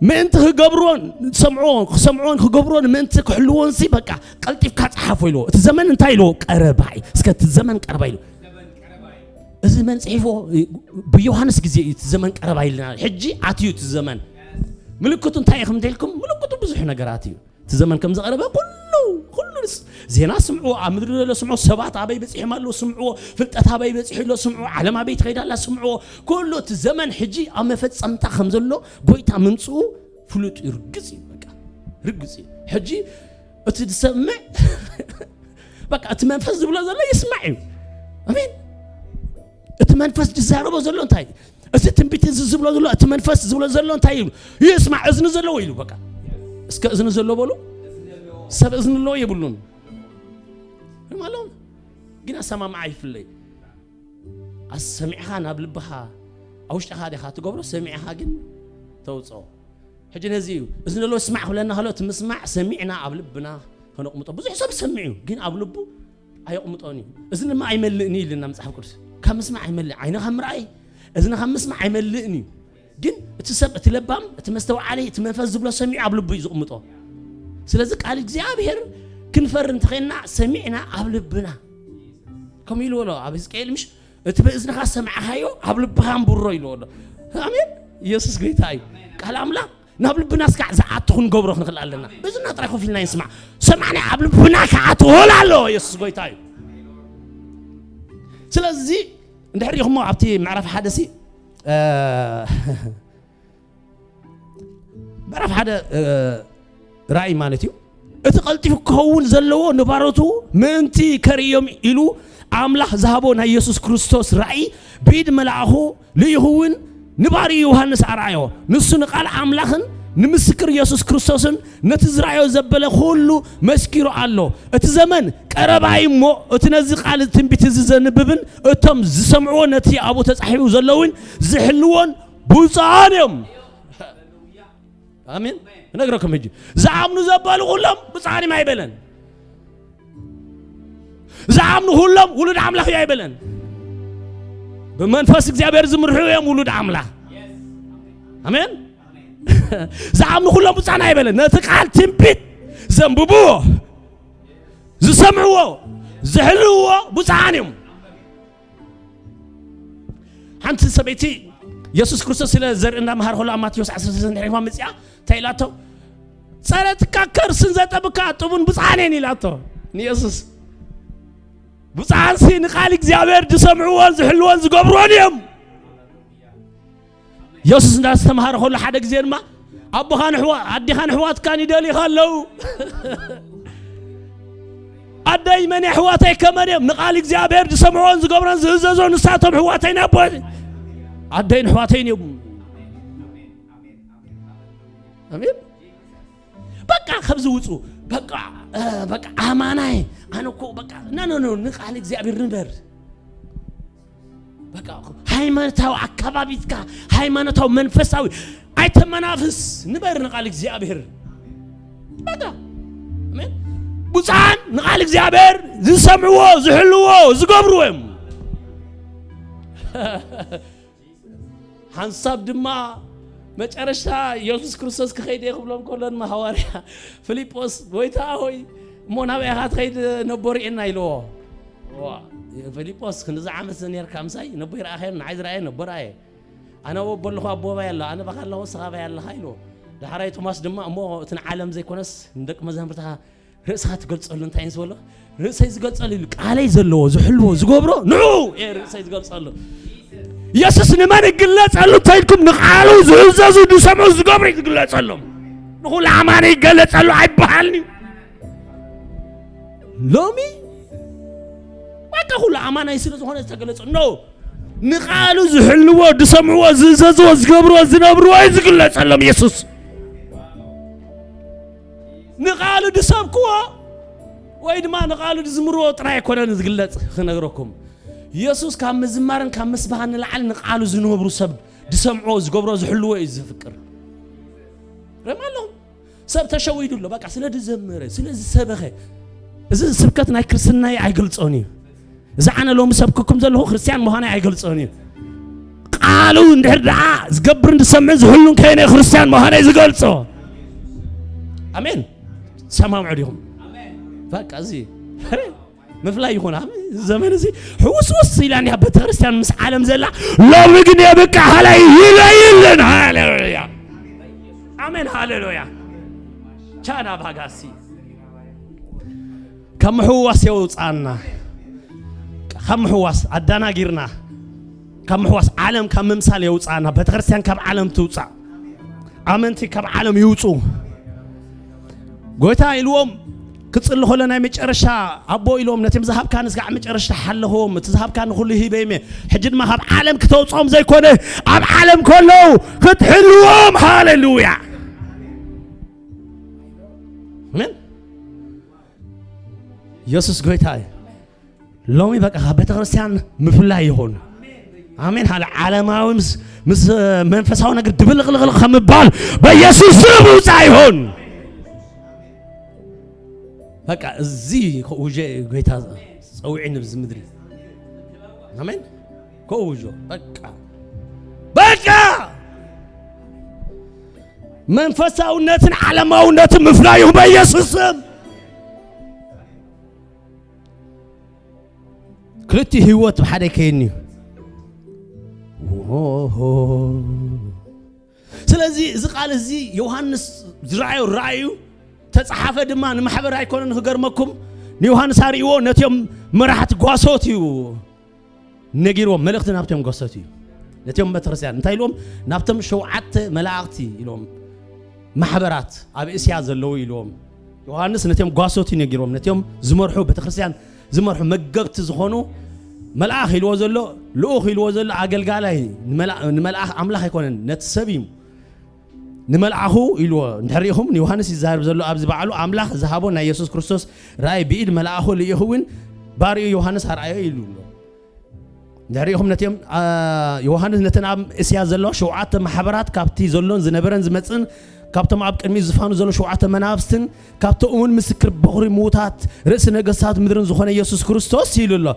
ምእንቲ ክገብሮን ዝሰምዕዎ ክሰምዕዎን ክገብሮን ምእንቲ ክሕልዎን ሲ በቃ ቀልጢፍካ ጸሓፎ ኢልዎ። እቲ ዘመን እንታይ ኢልዎ? ቀረባ እዩ። እስከ እቲ ዘመን ቀረባ ኢሉ። እዚ መን ጽሒፎ? ብዮሃንስ ግዜ እዩ እቲ ዘመን ቀረባ ኢልና። ሕጂ ኣትዩ እቲ ዘመን። ምልክቱ እንታይ እዩ ከም ደልኩም? ምልክቱ ብዙሕ ነገራት እዩ። እቲ ዘመን ከም ዝቐረበ ኩሉ፣ ኩሉ ንስ-፣ ዜና ስምዕዎ፣ ኣብ ምድሪ ዘሎ ስምዕዎ፣ ሰባት ኣበይ በጺሖም ኣለዉ ስምዕዎ፣ ፍልጠት ኣበይ በጺሑ ኣሎ ስምዕዎ፣ ዓለም ኣበይ ትኸይድ ኣላ ስምዕዎ። ኩሉ እቲ ዘመን ሕጂ ኣብ መፈጸምታ ከም ዘሎ ጎይታ ምምጽኡ ፍሉጥ እዩ፣ ርግጽ እዩ፣ በቃ ርግጽ እዩ። ሕጂ እቲ ዝሰምዕ በቃ እቲ መንፈስ ዝብሎ ዘሎ ይስማዕ እዩ። ኣሜን። እቲ መንፈስ ዝዛረቦ ዘሎ እንታይ እዩ? እዚ ትንቢት እዚ ዝብሎ ዘሎ፣ እቲ መንፈስ ዝብሎ ዘሎ እንታይ እዩ? ይስማዕ፣ እዝኒ ዘለዎ ኢሉ በቃ። እስከ እዝኒ ዘለዎ በሉ። ሰብ እዝኒ ኣለዎ የብሉን። ርም ኣለዎም። ግን ኣሰማምዓ ይፍለይ። ኣስ-፣ ሰሚዕኻ ናብ ልብኻ፣ ኣብ ውሽጥኻ ዲኻ ትገብሮ፣ ሰሚዕኻ ግን ተውፅኦ። ሕጂ ነዚ እዩ፣ እዝኒ ዘለዎ ስማዕ ክብለና ከሎ፣ እቲ ምስማዕ ሰሚዕና ኣብ ልብና ከነቕምጦ። ብዙሕ ሰብ ሰሚዑ፣ ግን ኣብ ልቡ ኣየቕምጦን እዩ። እዝኒ ድማ ኣይመልእን እዩ ኢልና መጽሓፍ ቅዱስ። ካብ ምስማዕ ኣይመልእ፣ ዓይኒ ካብ ምርኣይ፣ እዝኒ ካብ ምስማዕ ኣይመልእን እዩ። ግን እቲ ሰብ፣ እቲ ለባም፣ እቲ መስተውዓሊ፣ እቲ መንፈስ ዝብሎ ሰሚዑ ኣብ ልቡ እዩ ዝቕምጦ። ስለዚ ቃል እግዚኣብሔር ክንፈሪ እንተኾይንና፣ ሰሚዕና ኣብ ልብና። ከምኡ ኢልዎ ኣሎ ኣብ ሕዝቅኤል፣ ምሽ እቲ ብእዝንኻ ሰምዕኻዮ ኣብ ልብኻ ኣንብሮ ኢልዎ ኣሎ። ኣሜን። ኢየሱስ ጎይታ እዩ። ቃል ኣምላኽ ናብ ልብና እስካዕ ዝኣቱ ክንገብሮ ክንኽእል ኣለና። እዝና ጥራይ ኮፍ ኢልና ይስማዕ። ሰማዕና ኣብ ልብና ክኣቱ ክኽእል ኣለዎ። ኢየሱስ ጎይታ እዩ። ስለዚ እንድሕር ኢኹሞ ኣብቲ ምዕራፍ ሓደ ሲ፣ እ፣ ምዕራፍ ሓደ፣ እ፣ ራእይ ማለት እዩ። እቲ ቀልጢፉ ክኸውን ዘለዎ ንባሮቱ ምእንቲ ከርእዮም ኢሉ ኣምላኽ ዝሃቦ ናይ ኢየሱስ ክርስቶስ ራእይ ብኢድ መልኣኹ ልኢኹ እውን ንባሪ ዮሃንስ ኣርኣዮ። ንሱ ንቃል ኣምላኽን ንምስክር ኢየሱስ ክርስቶስን ነቲ ዝረኣዮ ዘበለ ኩሉ መስኪሩ ኣሎ። እቲ ዘመን ቀረባ እዩ እሞ፣ እቲ ነዚ ቃል ትንቢት እዚ ዘንብብን እቶም ዝሰምዕዎ ነቲ ኣብኡ ተጻሒፉ ዘለውን ዝሕልዎን ብፁዓን እዮም። ኣሜን። እነግረኩም ሕጂ፣ ዝኣምኑ ዘበሉ ኩሎም ብፁዓን እዮም ኣይበለን። ዝኣምኑ ኩሎም ውሉድ ኣምላኽ እዩ ኣይበለን። ብመንፈስ እግዚኣብሔር ዝምርሑ እዮም ውሉድ ኣምላኽ። ኣሜን። ዝኣምኑ ኩሎም ብፁዓን ኣይበለን። ነቲ ቃል ትንቢት ዘንብብዎ፣ ዝሰምዕዎ ዝሕልውዎ ብፁዓን እዮም። ሓንቲ ሰበይቲ የሱስ ክርስቶስ ስለ ዘርኢ እንዳምሃር ከሎ ኣብ ማቴዎስ ዓሰርተ ሰለስተ እንድሕር ኢልዋ መፅኣ እንታይ ኢላቶ? ጸረትካ ከርስን ዘጠብካ ጥቡን ብፁዓን እየን ኢላቶ ንየሱስ። ብፁዓንሲ ንቃል እግዚኣብሔር ዝሰምዕዎን ዝሕልዎን ዝገብርዎን እዮም። የሱስ እንዳስተምሃረ ከሎ ሓደ ግዜ ድማ ኣቦኻን ኣሕዋ- ኣዴኻን ኣሕዋትካን ይደልዩኻ ኣለዉ። ኣደይ መን ኣሕዋተይ ከመን እዮም ንቃል እግዚኣብሔር ዝሰምዕዎን ዝገብሮን ዝእዘዞ ንሳቶም ኣሕዋተይን ኣቦ ኣደይን ኣሕዋተይን እዮም። ኣሜን። በቃ ከብዚ ውፁ በቃ እ፣ በቃ ኣማናይ ኣነ እኮ በቃ ና ና ና ንቃል እግዚኣብሔር ንበር። በቃ ሃይማኖታዊ ኣካባቢትካ ሃይማኖታዊ መንፈሳዊ ኣይተመናፍስ ንበር ንቃል እግዚኣብሔር። በቃ ኣሜን። ብፁዓን ንቃል እግዚኣብሔር ዝሰምዕዎ ዝሕልዎ ዝገብርዎ እዮም። ሓንሳብ ድማ መጨረሽታ የሱስ ክርስቶስ ክኸይድ እየ ክብሎም ከሎ ድማ ሃዋርያ ፊልጶስ ጎይታ ሆይ እሞ ናበይ ኢኻ ትኸይድ ነቦ ርኤና ኢልዎ። ዋ፣ ፊልጶስ ክንዚ ዓመት ነርካ ምሳይ ነቦ ይረኣኸ ንዓይ ዝረኣየ ነቦ ረኣየ። ኣነ ኣብ ኣቦ ኣለኹ ኣቦ ኣባይ ኣሎ ኣነ ባኻ ኣለኹ ንስኻ ኣባይ ኣለኻ ኢልዎ። ዳሕራይ ቶማስ ድማ እሞ እቲ ንዓለም ዘይኮነስ ንደቂ መዛምርትኻ ርእስኻ ትገልጸሉ እንታይ እዩ ዝበሎ? ርእሰይ ዝገልጸሉ ኢሉ ቃለይ ዘለዎ ዝሕልዎ ዝገብሮ ንዑ እየ ርእሰይ ዝገልጸሉ። ኢየሱስ ንመን ይግለጸሉ እንተኢልኩም ንቃሉ ዝእዘዙ ዝሰምዑ ዝገብሩ እዩ ዝግለጸሎም። ንኹሉ ኣማኒ ይገለጸሉ ኣይበሃልን እዩ። ሎሚ በቃ ኩሉ ኣማናይ ስለ ዝኾነ ዝተገለጸ ኖ ንቃሉ ዝሕልዎ ዝሰምዕዎ ዝእዘዝዎ ዝገብርዎ ዝነብርዎ እዩ ዝግለጸሎም ኢየሱስ። ንቃሉ ድሰብክዎ ወይ ድማ ንቃሉ ድዝምርዎ ጥራይ ኣይኮነን ዝግለጽ። ክነግረኩም ኢየሱስ ካብ ምዝማርን ካብ ምስባህን ንላዕሊ ንቃሉ ዝነብሩ ሰብ ድሰምዕዎ ዝገብሮ ዝሕልዎ እዩ ዝፍቅር። ረማ ኣለኹም ሰብ ተሸዊዱ ኣሎ በቃ ስለ ድዘመረ ስለ ዝሰበኸ። እዚ ስብከት ናይ ክርስትናይ ኣይገልጾን እዩ። እዚ ኣነ ሎሚ ሰብክኩም ዘለኹ ክርስትያን ምዃናይ ኣይገልጾን እዩ። ቃሉ እንድሕር ደኣ ዝገብርን ዝሰምዕን ዝሕሉን ከይነ ክርስትያን ምዃነይ ዝገልጾ። ኣሜን። ሰማምዑ ዲኹም? በቃ እዚ ምፍላይ ይኹን። ኣብ ዘመን እዚ ሕውስውስ ኢላ እኒኣ ቤተክርስትያን ምስ ዓለም ዘላ ሎሚ ግን የብቃ ሃላይ ይለይልን። ሃሌሉያ ኣሜን ሃሌሉያ። ቻና ባጋሲ ካብ ምሕዋስ የውፃና። ካብ ምሕዋስ ኣዳናጊርና ካብ ምሕዋስ ዓለም ካብ ምምሳል የውፃና። ቤተክርስትያን ካብ ዓለም ትውፃእ። ኣመንቲ ካብ ዓለም ይውፁ። ጎይታ ኢልዎም ክፅሊ ከሎ ናይ መጨረሻ ኣቦ ኢልዎም ነቶም ዝሃብካኒ እስካዕ መጨረሻ ሓለኽዎም እቲ ዝሃብካኒ ኩሉ ሂበ እየ። ሕጂ ድማ ካብ ዓለም ክተውፅኦም ዘይኮነ ኣብ ዓለም ከለዉ ክትሕልዎም። ሃሌሉያ ኣሜን። ኢየሱስ ጎይታ እዩ። ሎሚ በቃ ካብ ቤተክርስትያን ምፍላይ ይኹን። ኣሜን። ሓደ ዓለማዊ ምስ ምስ መንፈሳዊ ነገር ድብልቕልቕልቕ ከምባል በኢየሱስ ስም ውፃ ይኹን። በቃ እዚ ከውጀ ጎይታ ፀውዒ ንብዚ ምድሪ ኣሜን። ከውጆ በቃ በቃ መንፈሳውነትን ዓለማውነትን ምፍላዩ በኢየሱስ ስም። ክልቲ ህይወት ብሓደ ከይኒ እዩ። ስለዚ እዚ ቃል እዚ ዮሃንስ ዝረኣዮ ራእዩ ተጻሓፈ ድማ ንማሕበር ኣይኮነን። ክገርመኩም ንዮሃንስ ኣርእዎ ነቲኦም መራሕቲ ጓሶት እዩ ነጊርዎም። መልእኽቲ ናብቶም ጓሶት እዩ ነቲኦም ቤተክርስትያን እንታይ ኢልዎም? ናብቶም ሸውዓተ መላእኽቲ ኢልዎም ማሕበራት ኣብ እስያ ዘለዉ ኢልዎም። ዮሃንስ ነቲኦም ጓሶት እዩ ነጊርዎም። ነቲኦም ዝመርሑ ቤተክርስትያን ዝመርሑ መገብቲ ዝኾኑ መልኣኽ ኢልዎ ዘሎ ልኡኽ ኢልዎ ዘሎ ኣገልጋላይ ንመልኣ- ንመልኣኽ ኣምላኽ ኣይኮነን ነቲ ሰብ እዩ ንመልኣኹ ኢልዎ። እንድሕር ርኢኹም ንዮሃንስ ይዛረብ ዘሎ ኣብዚ ባዕሉ ኣምላኽ ዝሃቦ ናይ የሱስ ክርስቶስ ራእይ ብኢድ መልኣኹ ልኢኹ እውን ባሪኡ ዮሃንስ ኣርኣዮ ኢሉ ኣሎ። እንድሕር ርኢኹም ነቲኦም ዮሃንስ ነተን ኣብ እስያ ዘለዋ ሸውዓተ ማሕበራት ካብቲ ዘሎን ዝነበረን ዝመጽእን ካብቶም ኣብ ቅድሚኡ ዝፋኑ ዘለዉ ሸውዓተ መናፍስትን ካብቲ እሙን ምስክር በኹሪ ምዉታት ርእሲ ነገስታት ምድርን ዝኾነ ኢየሱስ ክርስቶስ ኢሉ ኣሎ።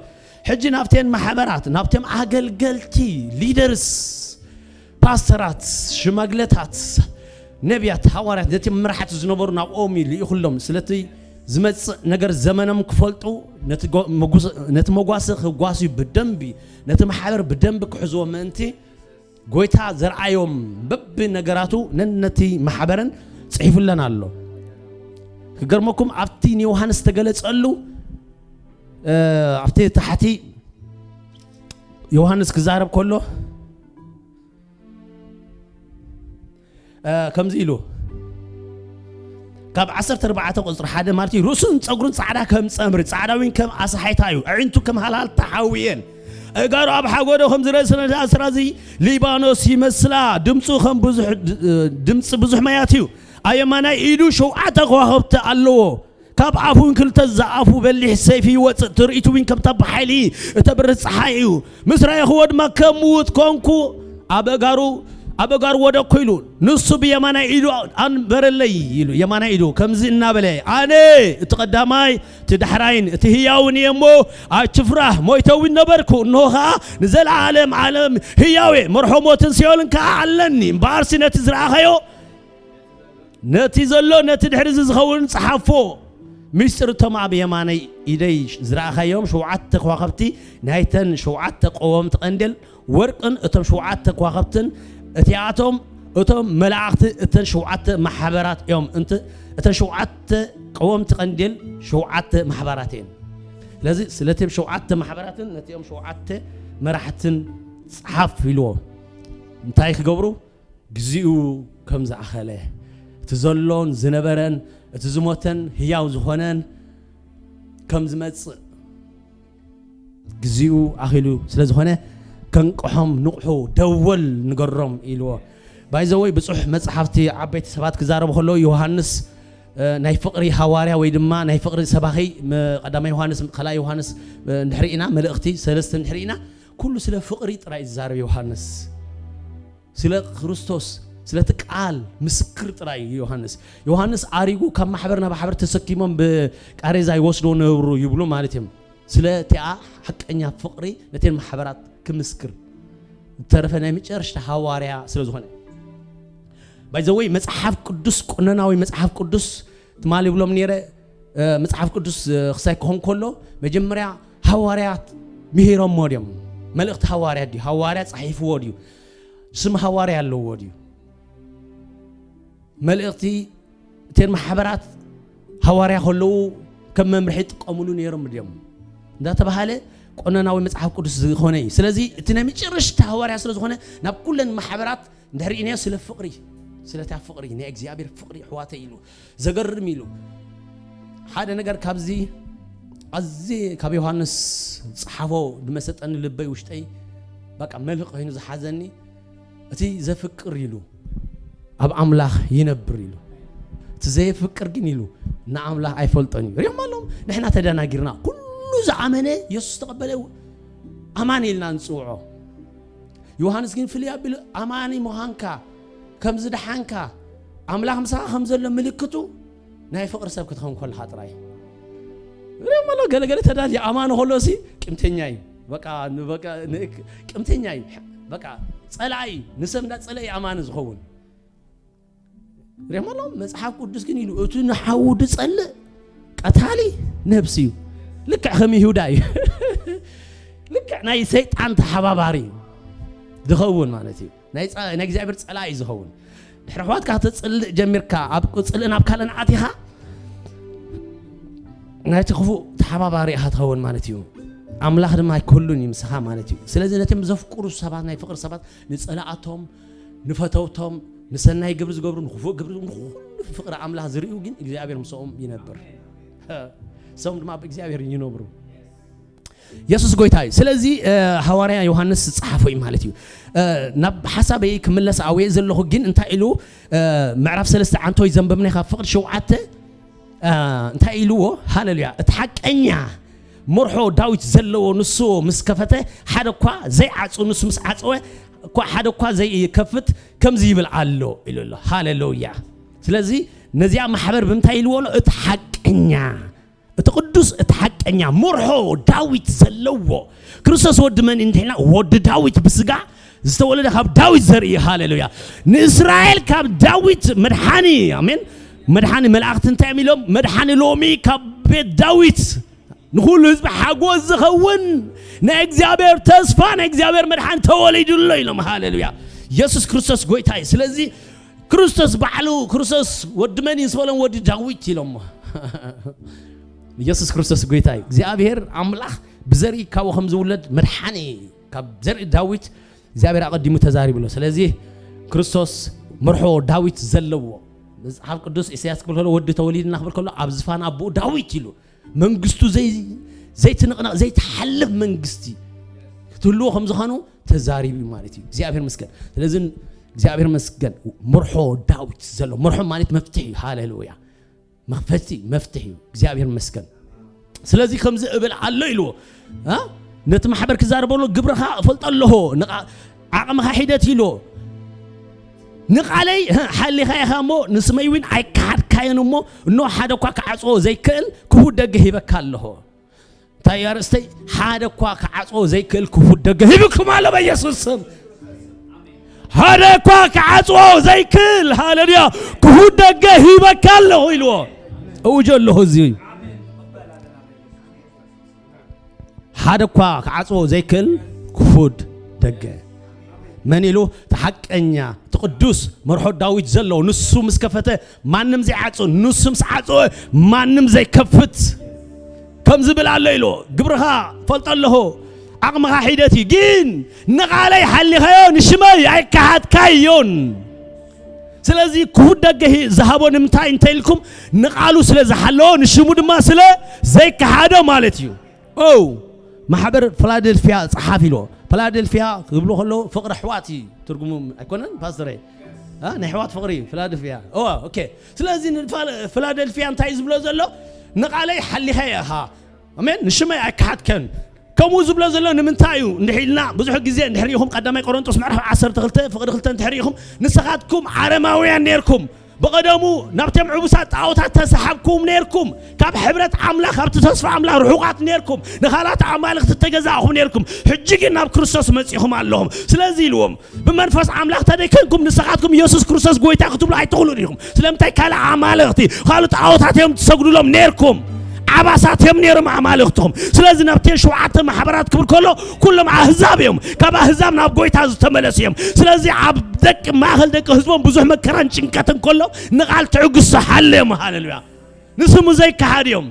ሕጂ ናብተን ማሕበራት ናብቶም ኣገልገልቲ ሊደርስ ፓስተራት ሽማግለታት ነቢያት ሃዋርያት ነቲ መራሕቲ ዝነበሩ ናብኦም እዩ ልኢኹሎም ስለቲ ዝመጽእ ነገር ዘመኖም ክፈልጡ፣ ነቲ ጎ-፣ መጉስ-፣ ነቲ መጓሰ ክጓስዩ ብደንቢ፣ ነቲ ማሕበር ብደንቢ ክሕዝዎ ምእንቲ፣ ጎይታ ዘርኣዮም በቢ ነገራቱ ነነቲ ማሕበረን ጽሒፉለን ኣሎ። ክገርመኩም፣ ኣብቲ ንዮሃንስ ዝተገለጸሉ፣ እ፣ ኣብቲ ታሕቲ ዮሃንስ ክዛረብ ከሎ፣ እ፣ ከምዚ ኢሉ፣ ካብ ዓሰርተ ኣርባዕተ ቁጽሪ ሓደ ማለት እዩ፣ "ርእሱን ጸጉሩን ጻዕዳ ከም ጸምሪ፣ ጻዕዳ እውን ከም ኣሳሓይታ እዩ፣ ኣዒንቱ ከም ሃልሃልታ ሓዊ እየን፣ ኣእጋሩ ኣብ ሓጎዶ ከም ዝረስነ ኣስራዚ ሊባኖስ ይመስላ፣ ድምፁ ከም ብዙሕ ድ-፣ ድምፂ ብዙሕ ማያት እዩ። ኣብ የማናይ ኢዱ ሸውዓተ ከዋኽብቲ ኣለዎ። ካብ ኣፉ እውን ክልተ ዝኣፉ በሊሕ ሰይፊ ይወፅእ። ትርኢቱ እውን ከምታ ብሓይሊ እተብርህ ፀሓይ እዩ። ምስ ረኣኽዎ ድማ ከም ምዉት ኮንኩ፣ ኣብ ኣእጋሩ፣ ኣብ ኣእጋሩ ወደቅኩ" ኢሉ። ንሱ ብየማናይ ኢዱ ኣንበረለይ ኢሉ፣ የማናይ ኢዱ ከምዚ እናበለ፣ "ኣነ እቲ ቀዳማይ፣ እቲ ዳሕራይን እቲ ህያውን እየ እሞ፣ ኣይትፍራህ። ሞይተ እውን ነበርኩ፣ እንሆ ኸዓ ንዘለዓለም ዓለም ህያው እየ። መርሖ ሞትን ሲኦልን ከኣ ኣለኒ። እምበኣርሲ ነቲ ዝረኣኻዮ፣ ነቲ ዘሎ፣ ነቲ ድሕሪ እዚ ዝኸውን ጸሓፎ። ምስጢር እቶም ኣብ የማነይ ኢደይ ዝረኣኻዮም ሸውዓተ ከዋኽብቲ፣ ናይተን ሸውዓተ ቀወምቲ ቀንዴል ወርቅን እቶም ሸውዓተ ከዋኽብትን፣ እቲኣቶም እቶም መላእኽቲ እተን ሸውዓተ ማሕበራት እዮም። እንት-፣ እተን ሸውዓተ ቀወምቲ ቀንዴል ሸውዓተ ማሕበራት እየን። ስለዚ ስለቲኦም ሸውዓተ ማሕበራትን ነቲኦም ሸውዓተ መራሕትን ጸሓፍ ኢልዎ። እንታይ ክገብሩ? ግዜኡ ከም ዝኣኸለ፣ እቲ ዘሎን ዝነበረን፣ እቲ ዝሞተን ህያው ዝኾነን ከም ዝመጽእ፣ ግዜኡ ኣኺሉ ስለ ዝኾነ፣ ከንቅሖም ንቕሑ፣ ደወል ንገሮም ኢልዎ። ባይዘወይ ብጹሕ መጽሓፍቲ ዓበይቲ ሰባት ክዛረቡ ከለዉ፣ ዮሃንስ፣ እ፣ ናይ ፍቕሪ ሃዋርያ ወይ ድማ ናይ ፍቕሪ ሰባኺ፣ መ-፣ ቀዳማይ ዮሃንስ፣ ካልኣይ ዮሃንስ፣ እ፣ እንድሕር ኢና፣ መልእኽቲ ሰለስተ እንድሕር ኢና፣ ኩሉ ስለ ፍቕሪ ጥራይ እዩ ዝዛረብ ዮሃንስ። ስለ ክርስቶስ፣ ስለቲ ቃል ምስክር ጥራይ እዩ ዮሃንስ። ዮሃንስ ኣሪጉ ካብ ማሕበር ናብ ማሕበር ተሰኪሞም ብቃሬዛ ይወስዶ ነብሩ ይብሉ ማለት እዮም። ስለቲኣ ሓቀኛ ፍቕሪ ነተን ማሕበራት ክምስክር ዝተረፈ ናይ መጨረሽታ ሃዋርያ ስለ ዝኾነ። ባይዘወይ መጽሓፍ ቅዱስ፣ ቆነናዊ መጽሓፍ ቅዱስ ትማሊ ይብሎም ነይረ፣ እ፣ መጽሓፍ ቅዱስ፣ እ፣ ክሳይ ክኾን ከሎ መጀመርያ ሃዋርያት ምሂሮምዎ ድዮም? መልእኽቲ ሃዋርያ ድዩ? ሃዋርያ ጸሒፍዎ ድዩ? ስም ሃዋርያ ኣለዎ ድዩ? መልእኽቲ እተን ማሕበራት ሃዋርያ ከለዉ ከም መምርሒ ይጥቀምሉ ነይሮም ድዮም? እንዳተባሃለ ቆነናዊ መጽሓፍ ቅዱስ ዝኾነ እዩ። ስለዚ እቲ ናይ መጨረሽታ ሃዋርያ ስለ ዝኾነ ናብ ኩለን ማሕበራት እንድሕር ኢናዮ ስለ ፍቕሪ፣ ስለታ ፍቕሪ፣ ናይ እግዚኣብሔር ፍቕሪ ኣሕዋተይ ኢሉ ዘገርም ኢሉ። ሓደ ነገር ካብዚ ኣዝየ ካብ ዮሃንስ ዝጸሓፎ ዝመሰጠኒ ልበይ ውሽጠይ በቃ መልህቕ ኮይኑ ዝሓዘኒ፣ እቲ ዘፍቅር ኢሉ ኣብ ኣምላኽ ይነብር ኢሉ፣ እቲ ዘየፍቅር ግን ኢሉ ንኣምላኽ ኣይፈልጦን እዩ። ሪኦም ኣለዎም። ንሕና ተደናጊርና፣ ኩሉ ዝኣመነ የሱስ ዝተቐበለ ኣማኒ ኢልና ንጽውዖ። ዮሃንስ ግን ፍልይ ኣቢሉ ኣማኒ ምዃንካ፣ ከም ዝደሓንካ፣ ኣምላኽ ምሳኻ ከም ዘሎ ምልክቱ ናይ ፍቕሪ ሰብ ክትኸውን ከለኻ ጥራይ። ሪኦም ኣለዉ፣ ገለገለ ተዳልየ ኣማኒ ከሎ ሲ ቅምተኛ እዩ። በቃ፣ ን-፣ በቃ፣ ን-፣ ቅምተኛ እዩ። በቃ፣ ጸላኢ፣ ንሰብ እንዳ ጸለአ እዩ ኣማኒ ዝኸውን። ሪኦም ኣለዉ፣ መጽሓፍ ቅዱስ ግን ኢሉ፣ "እቲ ንሓዉ ዝጸልእ ቀታሊ ነብሲ እዩ።" ልክዕ ከም ይሁዳ እዩ። ልክዕ ናይ ሰይጣን ተሓባባሪ እዩ ዝኸውን ማለት እዩ። ናይ ጸ-፣ ናይ እግዚኣብሔር ጸላኢ እዩ ዝኸውን። ድሕሪ ኣሕዋትካ ከተጽልእ ጀሚርካ፣ ኣብ ጽልእን ኣብ ካልእን ኣቲኻ፣ ናይቲ ክፉእ ተሓባባሪ ኢኻ ትኸውን ማለት እዩ። ኣምላኽ ድማ ኣይክህሉን እዩ ምሳኻ ማለት እዩ። ስለዚ ነቶም ዘፍቅሩ ሰባት፣ ናይ ፍቕሪ ሰባት፣ ንጸላእቶም፣ ንፈተውቶም፣ ንሰናይ ግብሪ ዝገብሩ፣ ንክፉእ ግብሪ፣ ንኹሉ ፍቕሪ ኣምላኽ ዝርእዩ ግን እግዚኣብሔር ምስኦም ይነብር። እሶም ድማ ኣብ እግዚኣብሔር ይነብሩ። የሱስ ጎይታ እዩ። ስለዚ፣ እ፣ ሃዋርያ ዮሃንስ ዝጸሓፎ እዩ ማለት እዩ። እ፣ ናብ ሓሳበይ ክምለስ ኣውየ ዘለኹ ግን እንታይ ኢሉ፣ እ፣ ምዕራፍ ሰለስተ ዓንቶይ ዘንበብናይ ካብ ፍቕሪ ሸውዓተ፣ እ፣ እንታይ ኢልዎ? ሃሌሉያ። እቲ ሓቀኛ መርሖ ዳዊት ዘለዎ ንሱ ምስ ከፈተ ሓደ እኳ ዘይዓጹ፣ ንሱ ምስ ዓጸወ እኳ ሓደ እኳ ዘይከፍት ከምዚ ይብል ኣሎ ኢሉ ኣሎ። ሃሌሉያ። ስለዚ ነዚኣ ማሕበር ብምንታይ ኢልዎ ኣሎ? እቲ ሓቀኛ፣ እቲ ቅዱስ፣ እቲ ሓቀኛ መርሖ ዳዊት ዘለዎ ክርስቶስ ወዲ መን እንዲሕና? ወዲ ዳዊት ብስጋ ዝተወለደ ካብ ዳዊት ዘርኢ። ሃሌሉያ። ንእስራኤል ካብ ዳዊት መድሓኒ፣ ኣሜን፣ መድሓኒ መላእኽቲ እንታይ እዮም ኢሎም? መድሓኒ ሎሚ ካብ ቤት ዳዊት ንኹሉ ህዝቢ ሓጎስ ዝኸውን ናይ እግዚኣብሔር ተስፋ፣ ናይ እግዚኣብሔር መድሓኒ ተወሊዱ ኣሎ ኢሎም። ሃሌሉያ! ኢየሱስ ክርስቶስ ጎይታ እዩ። ስለዚ ክርስቶስ ባዕሉ፣ ክርስቶስ ወዲ መን እዩ ዝበሎም? ወዲ ዳዊት ኢሎሞ። ኢየሱስ ክርስቶስ ጎይታ እዩ። እግዚኣብሔር ኣምላኽ ብዘርኢ ካብኡ ከም ዝውለድ መድሓኒ ካብ ዘርኢ ዳዊት እግዚኣብሔር ኣቐዲሙ ተዛሪቡ ኣሎ። ስለዚ ክርስቶስ መርሖ ዳዊት ዘለዎ መጽሓፍ ቅዱስ ኢሳያስ ክብል ከሎ ወዲ ተወሊድና ክብል ከሎ ኣብ ዝፋን ኣቦኡ ዳዊት ኢሉ መንግስቱ ዘይ-፣ ዘይትንቕነቕ ዘይትሓልፍ መንግስቲ ክትህልዎ ከም ዝኾኑ ተዛሪቡ እዩ ማለት እዩ። እግዚኣብሔር መስገን። ስለዚ እግዚኣብሔር መስገን። መርሖ ዳዊት ዘሎ መርሖ ማለት መፍትሒ እዩ። ሃሌሉያ! መኽፈቲ መፍትሒ እዩ። እግዚኣብሔር መስገን። ስለዚ ከምዚ እብል ኣሎ ኢልዎ፣ እ? ነቲ ማሕበር ክዛረበሉ ግብርኻ እፈልጦ ኣለኹ፣ ንቓ-፣ ዓቕምኻ ሒደት ኢልዎ። ንቓለይ፣ እ፣ ሓሊኻ ኢኻ እሞ ንስመይ እውን ኣይከሓድካዮን እሞ፣ እኖ ሓደ እኳ ክዓጽዎ ዘይክእል ክፉት ደገ ሂበካ ኣለኹ። እንታይ እዩ ኣርእስተይ? ሓደ እኳ ክዓጽዎ ዘይክእል ክፉት ደገ ሂብኩም ኣሎ በኢየሱስ ስም። ሓደ እኳ ክዓጽዎ ዘይክእል፣ ሃሌሉያ፣ ክፉት ደገ ሂበካ ኣለኹ ኢልዎ። እውጆ ኣለኹ እዚ። ሓደ እኳ ክዓጽዎ ዘይክእል ክፉት ደገ። መን ኢሉ? እቲ ሓቀኛ፣ እቲ ቅዱስ መርሖ ዳዊት ዘለዎ፣ ንሱ ምስ ከፈተ ማንም ዘይዓጽው፣ ንሱ ምስ ዓጽወ ማንም ዘይከፍት። ከም ዝብል ኣሎ ኢሉ፣ ግብርኻ ፈልጦ ኣለኹ፣ ዓቕምኻ ሒደት እዩ፣ ግን ንቓለይ ሓሊኻዮ፣ ንሽመይ ኣይከሓድካዮን። ስለዚ ክፉት ደገ ሂ-፣ ዝሃቦ ንምንታይ እንተ ኢልኩም፣ ንቓሉ ስለ ዝሓለዎ፣ ንሽሙ ድማ ስለ ዘይከሓዶ ማለት እዩ። ኦ፣ ማሕበር ፊላደልፊያ ጸሓፍ ኢልዎ። ፊላደልፊያ ክብሉ ከለዉ ፍቕሪ ኣሕዋት እዩ ትርጉሙ ኣይኮነን ፓስተረይ? አ፣ ናይ ኣሕዋት ፍቕሪ እዩ ፊላደልፊያ። ኦ፣ ኦኬ። ስለዚ ንፋ-፣ ፊላደልፊያ እንታይ እዩ ዝብሎ ዘሎ? ንቓለይ ሓሊኸ ኢኻ። ኣሜን። ንሽመይ ኣይከሓድከን። ከምኡ ዝብሎ ዘሎ ንምንታይ እዩ? እንድሕር ኢልና ብዙሕ ግዜ እንድሕር ኢኹም ቀዳማይ ቆሮንጦስ ምዕራፍ ዓሰርተ ክልተ ፍቕዲ ክልተ እንድሕር ኢኹም ንስኻትኩም ዓረማውያን ነርኩም። ብቐደሙ ናብቶም ዕቡሳት ጣዖታት ተሰሓብኩም ነርኩም። ካብ ሕብረት ኣምላኽ፣ ካብቲ ተስፋ ኣምላኽ ርሑቓት ነርኩም። ንኻልኣት ኣማልኽቲ እተገዛእኹም ነርኩም። ሕጂ ግን ናብ ክርስቶስ መጺኹም ኣለኹም። ስለዚ ኢልዎም፣ ብመንፈስ ኣምላኽ ተደይከንኩም ንስኻትኩም ኢየሱስ ክርስቶስ ጎይታ ክትብሉ ኣይትኽእሉን ኢኹም። ስለምንታይ? ካልእ ኣማልኽቲ፣ ካልእ ጣዖታት እዮም ትሰግዱሎም ነርኩም። ዓባሳት እዮም ነይሮም ኣማልኽትኹም። ስለዚ ናብተን ሸውዓተ ማሕበራት ክብል ከሎ ኩሎም ኣህዛብ እዮም። ካብ ኣህዛብ ናብ ጎይታ ዝተመለሱ እዮም። ስለዚ ኣብ ደቂ ማእከል ደቂ ህዝቦም ብዙሕ መከራን ጭንቀትን ከሎ ንቓል ትዕግስቲ ሓልዮም። ሃሌሉያ። ንስሙ ዘይከሓድ እዮም።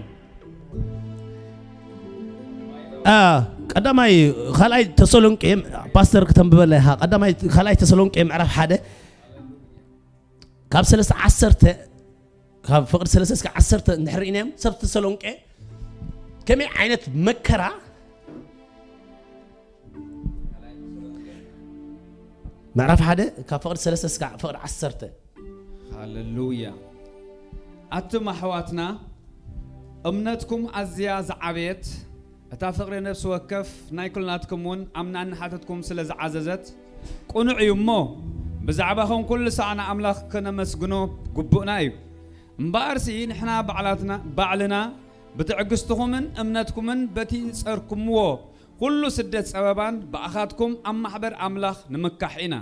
አ፣ ቀዳማይ፣ ካልኣይ ተሰሎንቄ፣ ፓስተር ክተንብበላ ኢኻ። ቀዳማይ፣ ካልኣይ ተሰሎንቄ ምዕራፍ ሓደ ካብ ሰለስተ ዓሰርተ፣ ካብ ፍቕዲ ሰለስተ እስከ ዓሰርተ እንድሕር ርኢናዮም፣ ሰብ ተሰሎንቄ ከመይ ዓይነት መከራ፣ ምዕራፍ ሓደ ካብ ፍቕዲ ሰለስተ እስከ ፍቕዲ ዓሰርተ። ሃሌሉያ። ኣቱም ኣሕዋትና፣ እምነትኩም ኣዝያ ዝዓበየት፣ እታ ፍቕሪ ነፍሲ ወከፍ ናይ ኩልናትኩም እውን ኣምና እናሓተትኩም ስለ ዝዓዘዘት፣ ቅኑዕ እዩ እሞ፣ ብዛዕባኹም ኩሉ ሳዕ ንኣምላኽ ከነመስግኖ ግቡእና እዩ። እምበኣርሲ ንሕና ባዕላትና፣ ባዕልና ብትዕግስትኹምን እምነትኩምን በቲ ዝጸርኩምዎ ኩሉ ስደት ጸበባን ብኣኻትኩም ኣብ ማሕበር ኣምላኽ ንምካሕ ኢና።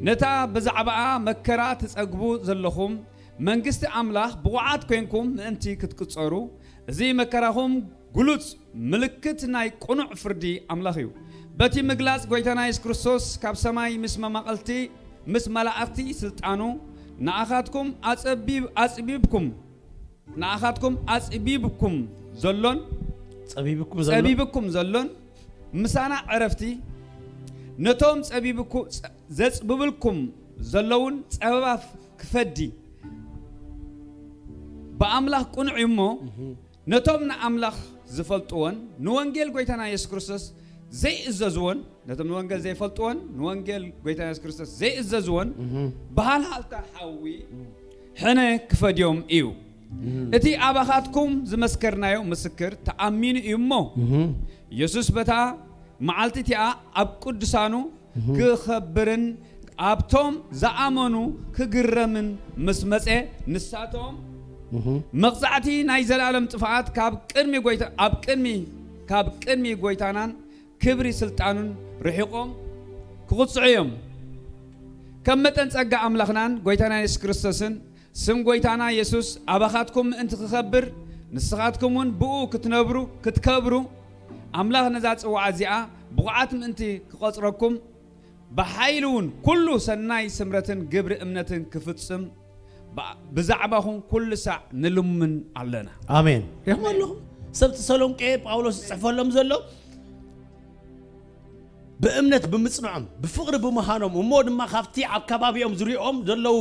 ነታ ብዛዕባኣ መከራ ትጸግቡ ዘለኹም መንግስቲ ኣምላኽ ብቑዓት ኮይንኩም ምእንቲ ክትቅጸሩ፣ እዚ መከራኹም ግሉጽ ምልክት ናይ ቅኑዕ ፍርዲ ኣምላኽ እዩ። በቲ ምግላጽ ጎይታና የሱስ ክርስቶስ ካብ ሰማይ ምስ መማቕልቲ፣ ምስ መላእኽቲ ስልጣኑ ንኣኻትኩም ኣጸቢብ-፣ ኣጽቢብኩም፣ ንኣኻትኩም ኣጽቢብኩም ዘሎን፣ ጸቢብኩም ዘሎ? ጸቢብኩም ዘሎን ምሳና ዕረፍቲ፣ ነቶም ጸቢብኩ-፣ ጸ-፣ ዘጽብብልኩም ዘለውን ጸበባ ፍ-፣ ክፈዲ ብኣምላኽ ቅኑዕ እዩ እሞ፣ እህ። ነቶም ንኣምላኽ ዝፈልጥዎን ንወንጌል ጎይታና የሱስ ክርስቶስ ዘይእዘዝዎን፣ ነቶም ንወንጌል ዘይፈልጥዎን ንወንጌል ጎይታና የሱስ ክርስቶስ ዘይእዘዝዎን እህ። ብሃልሃልታ ሓዊ እህ። ሕነ ክፈድዮም እዩ። እህ። እቲ ኣባኻትኩም ዝመስከርናዮ ምስክር ተኣሚኑ እዩ እሞ፣ እህ። የሱስ በታ መዓልቲ እቲኣ ኣብ ቅዱሳኑ እህ። ክኸብርን ኣብቶም ዝኣመኑ ክግረምን ምስ መጸ፣ ንሳቶም እህ። መቕጻዕቲ ናይ ዘለኣለም ጥፍኣት ካብ ቅድሚ ጎይታ-፣ ኣብ ቅድሚ፣ ካብ ቅድሚ ጎይታናን ክብሪ ስልጣኑን ርሒቖም ክቕጽዑ እዮም። ከም መጠን ጸጋ ኣምላኽናን ጎይታና የሱስ ክርስቶስን ስም ጐይታና የሱስ ኣባኻትኩም ምእንቲ ክኸብር፣ ንስኻትኩም እውን ብእኡ ክትነብሩ፣ ክትከብሩ፣ ኣምላኽ ነዛ ጽዋዓ እዚኣ ብቑዓት ምእንቲ ክቐጽረኩም፣ ብሓይሉ እውን ኩሉ ሰናይ ስምረትን ግብሪ እምነትን ክፍጽም፣ ብ-፣ ብዛዕባኹም ኩሉ ሳዕ ንልምን ኣለና። ኣሜን። ሪኹም ኣለኹም? ሰብ ተሰሎንቄ ጳውሎስ ዝጽሕፈሎም ዘሎ ብእምነት ብምጽንዖም፣ ብፍቕሪ ብምዃኖም፣ እሞ ድማ ካብቲ ኣብ ከባቢኦም ዝሪኦም ዘለዉ፣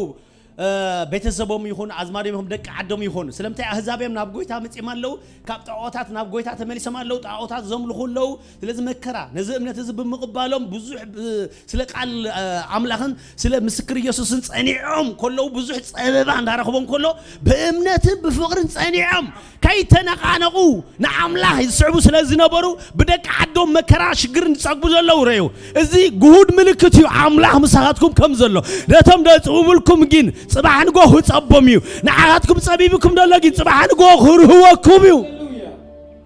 እ፣ ቤተሰቦም ይኹን፣ ኣዝማዶም ይኹን፣ ደቂ ዓዶም ይኹን። ስለምንታይ ኣህዛብ እዮም ናብ ጐይታ መጺኦም ኣለዉ? ካብ ጣዖታት ናብ ጐይታ ተመሊሶም ኣለዉ። ጣዖታት ዘምልኹ ኣለዉ። ስለዚ መከራ፣ ነዚ እምነት እዚ ብምቕባሎም ብዙሕ ብ-፣ ስለ ቃል፣ እ፣ ኣምላኽን ስለ ምስክር ኢየሱስን ጸኒዖም ከለዉ፣ ብዙሕ ጸበባ እንዳረኽቦም ከሎ፣ ብእምነትን ብፍቕርን ጸኒዖም ከይተነቓነቑ ንኣምላኽ ዝስዕቡ ስለ ዝነበሩ፣ ብደቂ ዓዶም መከራ ሽግርን ዝጸግቡ ዘለዉ ረዩ። እዚ ግሁድ ምልክት እዩ፣ ኣምላኽ ምሳኻትኩም ከም ዘሎ። ነቶም ደጽብብልኩም ግን ጽባሕ ንጎ ክጸቦም እዩ። ንዓኻትኩም ጸቢብኩም ዘሎ ግን ጽባሕ ንጎ ክርህወኩም እዩ።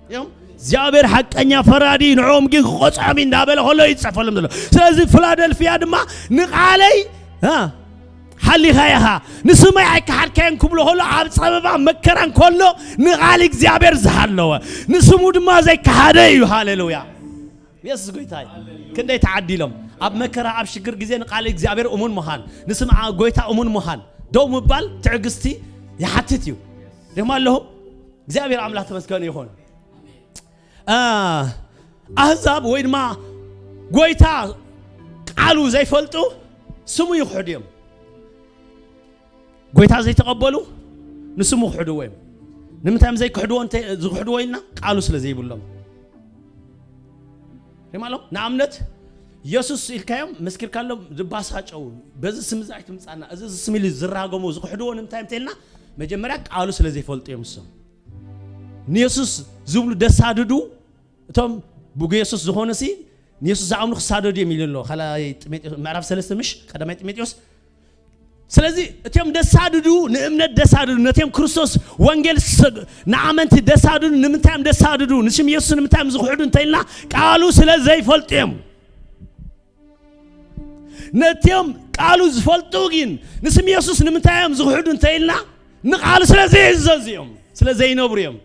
እዮም። እግዚኣብሔር ሓቀኛ ፈራዲ ንዕኦም ግን ክቆጽዖም እዩ እንዳበለ ከሎ እዩ ዝጸፈሎም ዘሎ። ስለዚ ፊላደልፍያ ድማ ንቓለይ፣ እ፣ ሓሊኻ ኢኻ፣ ንስመይ ኣይከሓድካዮን ክብሎ ከሎ፣ ኣብ ጸበባ መከራን ከሎ ንቓል እግዚኣብሔር ዝሃለወ፣ ንስሙ ድማ ዘይከሓደ እዩ። ሃሌሉያ። የሱስ ጎይታ እዩ። ክንደይ ተዓዲሎም ኣብ መከራ፣ ኣብ ሽግር ግዜ ንቓል እግዚኣብሔር እሙን ምዃን፣ ንስም ኣ-፣ ጎይታ እሙን ምዃን፣ ደው ምባል ትዕግስቲ ይሓትት እዩ። ሪኹም ኣለኹም? እግዚኣብሔር ኣምላኽ ተመስገን ይኹን። እ፣ ኣህዛብ ወይ ድማ ጎይታ ቃሉ ዘይፈልጡ ስሙ ይኽሕዱ እዮም። ጎይታ ዘይተቐበሉ ንስሙ ክሕድዎ እዮም። ንምንታይ እዮም ዘይክሕድዎ? እንተ-፣ ዝኽሕድዎ ኢልና ቃሉ ስለ ዘይብሎም። ሪማሎም ንኣብነት የሱስ ኢልካዮም መስኪርካሎም ዝባሳጨው፣ በዚ ስም እዚ ኣይትምጻና፣ እዚ፣ እዚ ስም ኢሉ ዝራገሙ ዝኽሕድዎ ንምንታይ እዮም እንተኢልና፣ መጀመርያ ቃሉ ስለ ዘይፈልጡ እዮም። እሶም ንየሱስ ዝብሉ ደሳድዱ፣ እቶም ብየሱስ ዝኾኑሲ ንየሱስ ዝኣምኑ ክሳደዱ እዮም ኢሉ ኣሎ። ካልኣይ ጢሞቴዎስ ምዕራፍ ሰለስተ ምሽ፣ ቀዳማይ ጢሞቴዎስ። ስለዚ እቲኦም ደሳድዱ፣ ንእምነት ደሳድዱ፣ ነቲኦም ክርስቶስ ወንጌል ስ-፣ ንኣመንቲ ደሳድዱ። ንምንታይ እዮም ደሳድዱ? ንሽም የሱስ ንምንታይ እዮም ዝኽሕዱ እንተኢልና፣ ቃሉ ስለ ዘይፈልጡ እዮም። ነቲኦም ቃሉ ዝፈልጡ ግን ንስም የሱስ ንምንታይ እዮም ዝኽሕዱ እንተኢልና፣ ንቃሉ ስለ ዘይእዘዙ እዮም፣ ስለ ዘይነብሩ እዮም።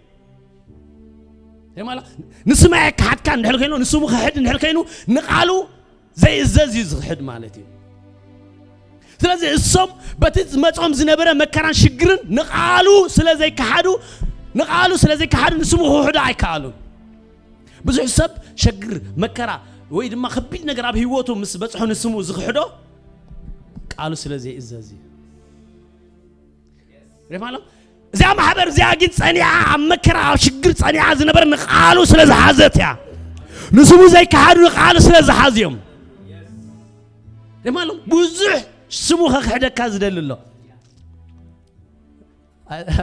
ይህ ማለት ንስመይ ኣይከሓድካን እንድሕር ኮይኑ፣ ንስሙ ክሕድ እንድሕር ኮይኑ፣ ንቃሉ ዘይእዘዝ እዩ ዝኽሕድ ማለት እዩ። ስለዚ እሶም በቲ ዝመጾም ዝነበረ መከራን ሽግርን ንቃሉ ስለ ዘይከሓዱ፣ ንቃሉ ስለ ዘይከሓዱ ንስሙ ክውሕዱ ኣይከኣሉን። ብዙሕ ሰብ ሸግር፣ መከራ ወይ ድማ ከቢድ ነገር ኣብ ህይወቱ ምስ በጽሖ ንስሙ ዝኽሕዶ ቃሉ ስለ ዘይእዘዝ እዩ። ሪማሎም እዚኣ ማሕበር እዚኣ ግን ጸኒዓ፣ ኣብ መከራ ኣብ ሽግር ጸኒዓ ዝነበረ ንቃሉ ስለ ዝሓዘት እያ። ንስሙ ዘይከሓዱ ንቃሉ ስለ ዝሓዙ እዮም። ሪማሎም ብዙሕ ስሙ ከክሕደካ ዝደሊ ኣሎ።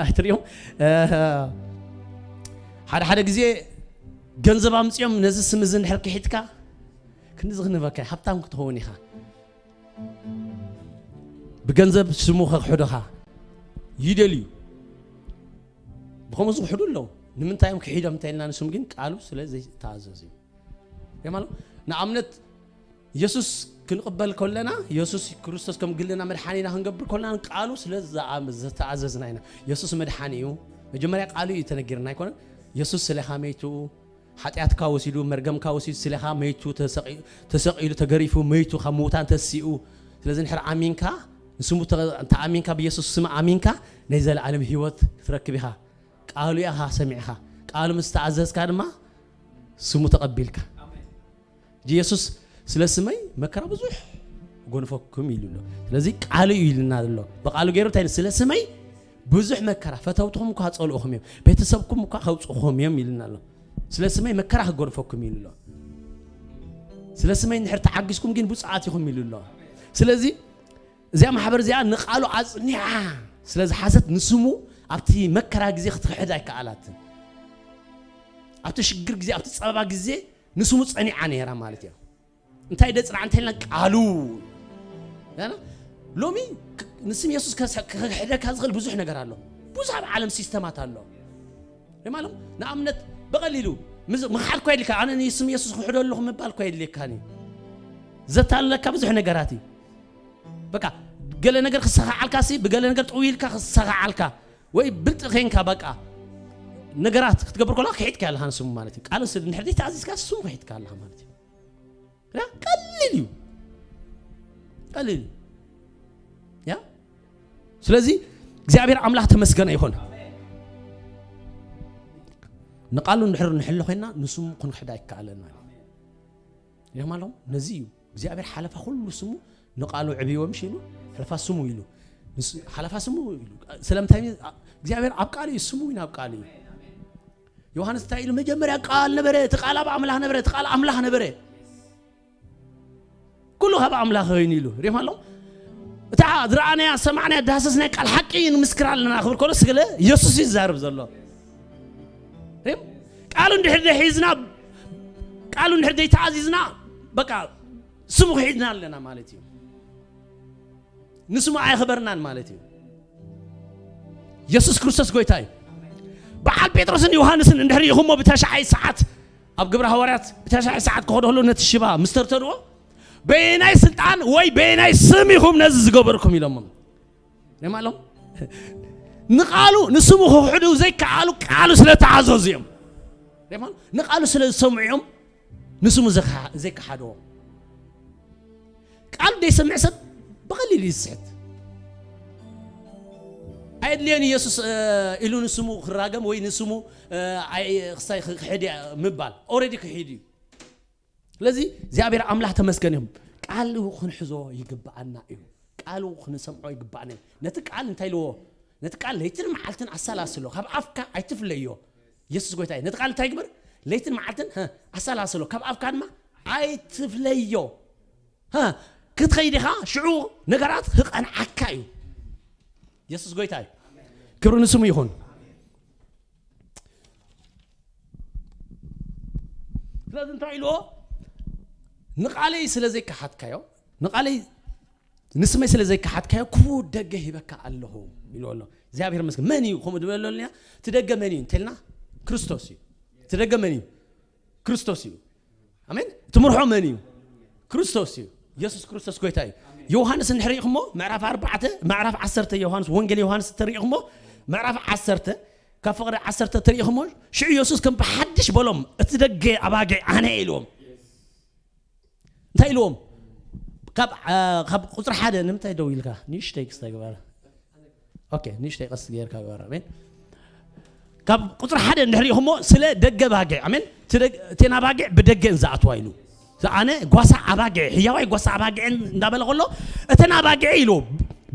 ኣይትሪኦም? ሓደ ሓደ ግዜ ገንዘብ ኣምጺኦም ነዚ ስም እዚ እንድሕር ክሒድካ ክንዚ ክንበካ ሃብታም ክትኸውን ኢኻ። ብገንዘብ ስሙ ከክሕዱኻ ይደልዩ። ብኸምኡ ዝኽሕዱ ኣለዉ። ንምንታይ እዮም ክሒዶም እንተ ኢልና ንስም ግን ቃሉ ስለ ዘይተኣዘዙ እዩ። የማሉ ንኣብነት የሱስ ክንቕበል ከለና፣ የሱስ ክርስቶስ ከም ግልና መድሓኒና ክንገብር ከለና ቃሉ ስለ ዝኣ-፣ ዝተኣዘዝና ኢና። የሱስ መድሓኒ እዩ። መጀመርያ ቃሉ እዩ ተነጊርና ኣይኮነን? የሱስ ስለኻ መይቱ፣ ሓጢኣትካ ወሲዱ፣ መርገምካ ወሲዱ፣ ስለኻ መይቱ፣ ተሰቒ-፣ ተሰቒሉ፣ ተገሪፉ፣ መይቱ፣ ካብ ምዉታን ተሲኡ። ስለዚ እንድሕር ኣሚንካ፣ ንስሙ ተ-፣ እንተ ኣሚንካ፣ ብየሱስ ስም ኣሚንካ፣ ናይ ዘለኣለም ህይወት ክትረክብ ኢኻ። ቃሉ ኢኻ ሰሚዕኻ። ቃሉ ምስ ተኣዘዝካ ድማ፣ ስሙ ተቐቢልካ። ኣሜን። የሱስ ስለ ስመይ መከራ ብዙሕ ጎንፈኩም ኢሉ ኣሎ። ስለዚ ቃሉ እዩ ኢልና ኣሎ። ብቃሉ ገይሩ እንታይ ኢሉ? ስለ ስመይ ብዙሕ መከራ፣ ፈተውትኹም እኳ ጸልኡኹም እዮም፣ ቤተሰብኩም እኳ ከውጽእኹም እዮም ኢልና ኣሎ። ስለ ስመይ መከራ ክጎንፈኩም ኢሉ ኣሎ። ስለ ስመይ እንድሕር ተዓጊስኩም ግን ብፁዓት ኢኹም ኢሉ ኣሎ። ስለዚ እዚኣ ማሕበር እዚኣ ንቃሉ ኣጽኒዓ ስለ ዝሓዘት ንስሙ ኣብቲ መከራ ግዜ ክትክሕድ ኣይከኣላትን። ኣብቲ ሽግር ግዜ፣ ኣብቲ ጸበባ ግዜ ንስሙ ጸኒዓ ነይራ ማለት እያ። እንታይ ደጽንዓ እንተልና ቃሉ። ያና ሎሚ ክ-፣ ንስም የሱስ ከስ-፣ ክሕደካ ዝኽእል ብዙሕ ነገር ኣሎ። ብዙሕ ኣብ ዓለም ሲስተማት ኣሎ። ማለት ንኣብነት ብቐሊሉ ምዝ-፣ ምኽሓድ እኳ የድልካ፣ ኣነ ንስም የሱስ ክሕዶ ኣለኹ ምባል እኳ የድልየካን እዩ። ዘታልለካ ብዙሕ ነገራት እዩ። በቃ ገለ ነገር ክሰኻዓልካ ሲ ብገለ ነገር ጥውይ ኢልካ ክሰኻዓልካ ወይ ብልጥ ኸይንካ በቃ ነገራት ክትገብር ከለኻ ክሒድካ ኣለኻ ንስሙ ማለት እዩ። ቃሉ ስ እንድሕር ዘይተኣዚዝካ ስሙ ክሒድካ ኣለኻ ማለት እዩ። ያ ቀሊል እዩ። ቀሊል እዩ። ያ ስለዚ እግዚኣብሔር ኣምላኽ ተመስገነ ይኹን። ንቃሉ እንድሕር ንሕሎ ኮይና ንስሙ ክንክሕዳ ኣይከኣለና። ይማሎም ነዚ እዩ እግዚኣብሔር ሓለፋ ኩሉ ስሙ ንቃሉ ዕብይዎ ምሽ ኢሉ ሓለፋ ስሙ ኢሉ ንስ- ሓለፋ ስሙ ኢሉ ስለምንታይ እግዚኣብሔር ኣብ ቃሉ እዩ ስሙ ኢና ኣብ ቃሉ እዩ። ዮሃንስ እንታይ ኢሉ መጀመርያ ቃል ነበረ እቲ ቃል ኣብ ኣምላኽ ነበረ እቲ ቃል ኣምላኽ ነበረ ኩሉ ካብ ኣምላኽ ኮይኑ ኢሉ ሪም ኣሎ። እታ ዝረኣናያ ሰማዕናያ ዳሰስናይ ቃል ሓቂ እዩ ንምስክር ኣለና ክብል ከሎ ስለ ኢየሱስ እዩ ዝዛረብ ዘሎ። ሪም ቃሉ እንድሕር ዘይሒዝና ቃሉ እንድሕር ዘይተኣዚዝና በቃ ስሙ ክሒድና ኣለና ማለት እዩ። ንስሙ ኣየኽበርናን ማለት እዩ። ኢየሱስ ክርስቶስ ጎይታ እዩ። በዓል ጴጥሮስን ዮሃንስን እንድሕር ኢኹሞ ብተሻዓይ ሰዓት ኣብ ግብረ ሃዋርያት ብተሻዓይ ሰዓት ክኸዱ ከለዉ ነቲ ሽባ ምስ ተርተርዎ በየናይ ስልጣን ወይ በየናይ ስም ኢኹም ነዚ ዝገበርኩም ኢሎሞም። ሪም ኣሎ ንቃሉ ንስሙ ክሕዱ ዘይከኣሉ ቃሉ ስለ ተኣዘዙ እዮም። ሪም ኣሎ ንቃሉ ስለ ዝሰምዑ እዮም ንስሙ ዘካ- ዘይከሓድዎ። ቃሉ ዘይሰምዕ ሰብ ብቐሊሉ እዩ ዝስሕት። ኣየድልዮን ኢየሱስ እ፣ ኢሉ ንስሙ ክራገም ወይ ንስሙ እ፣ ኣይ- ክሳይ ክሕድ እየ ምባል ኦረዲ ክሒድ እዩ። ስለዚ እግዚኣብሔር ኣምላኽ ተመስገን እዮም። ቃሉ ክንሕዞ ይግብኣና እዩ። ቃሉ ክንሰምዖ ይግብኣና እዩ። ነቲ ቃል እንታይ ኢልዎ? ነቲ ቃል ለይትን መዓልትን ኣሰላስሎ፣ ካብ ኣፍካ ኣይትፍለዮ። ኢየሱስ ጎይታ እዩ። ነቲ ቃል እንታይ ግበር? ለይትን መዓልትን ሀ፣ ኣሰላስሎ፣ ካብ ኣፍካ ድማ ኣይትፍለዮ። ሀ፣ ክትኸይድ ኢኻ፣ ሽዑ ነገራት ክቐንዓካ እዩ። ኢየሱስ ጎይታ እዩ። ክብሪ ንስሙ ይኹን። ስለዚ እንታይ ኢልዎ? ንቃለይ ስለ ዘይከሓድካዮ፣ ንቃለይ ንስመይ ስለ ዘይከሓድካዮ ክፉእ ደገ ሂበካ ኣለኹ ኢልዎ ኣሎ። እግዚኣብሔር መስገን። መን እዩ ከምኡ ዝበለሉያ? እቲ ደገ መን እዩ እንተልና ክርስቶስ እዩ። እቲ ደገ መን እዩ? ክርስቶስ እዩ። ኣሜን። እቲ ምርሖ መን እዩ? ክርስቶስ እዩ። ኢየሱስ ክርስቶስ ጎይታ እዩ። ዮሃንስ እንድሕር ኢኹሞ ምዕራፍ ኣርባዕተ ምዕራፍ ዓሰርተ ዮሃንስ ወንጌል ዮሃንስ እንተሪኢኹሞ ምዕራፍ ዓሰርተ ካብ ፍቕሪ ዓሰርተ ተሪኢኹሞ ሽዑ ኢየሱስ ከም ብሓድሽ በሎም እቲ ደገ ኣባጊዕ ኣነ ኢልዎም። እንታይ ኢልዎም? ካብ አ፣ ካብ ቁፅሪ ሓደ ንምንታይ ደው ኢልካ ንእሽተይ ክስታይ ግበር። ኦኬ ንእሽተይ ቀስ ጌርካ ግበር። ኣሜን። ካብ ቁፅሪ ሓደ እንድሕር ኢኹሞ ስለ ደገ ባጊዕ ኣሜን። እቲ ደግ- እተን ኣባጊዕ ብደገ እን ዝኣትዋ ኢሉ ኣነ ጓሳ ኣባጊዕ ህያዋይ ጓሳ ኣባጊዕን እንዳበለ ከሎ እተን ኣባጊዕ ኢሉ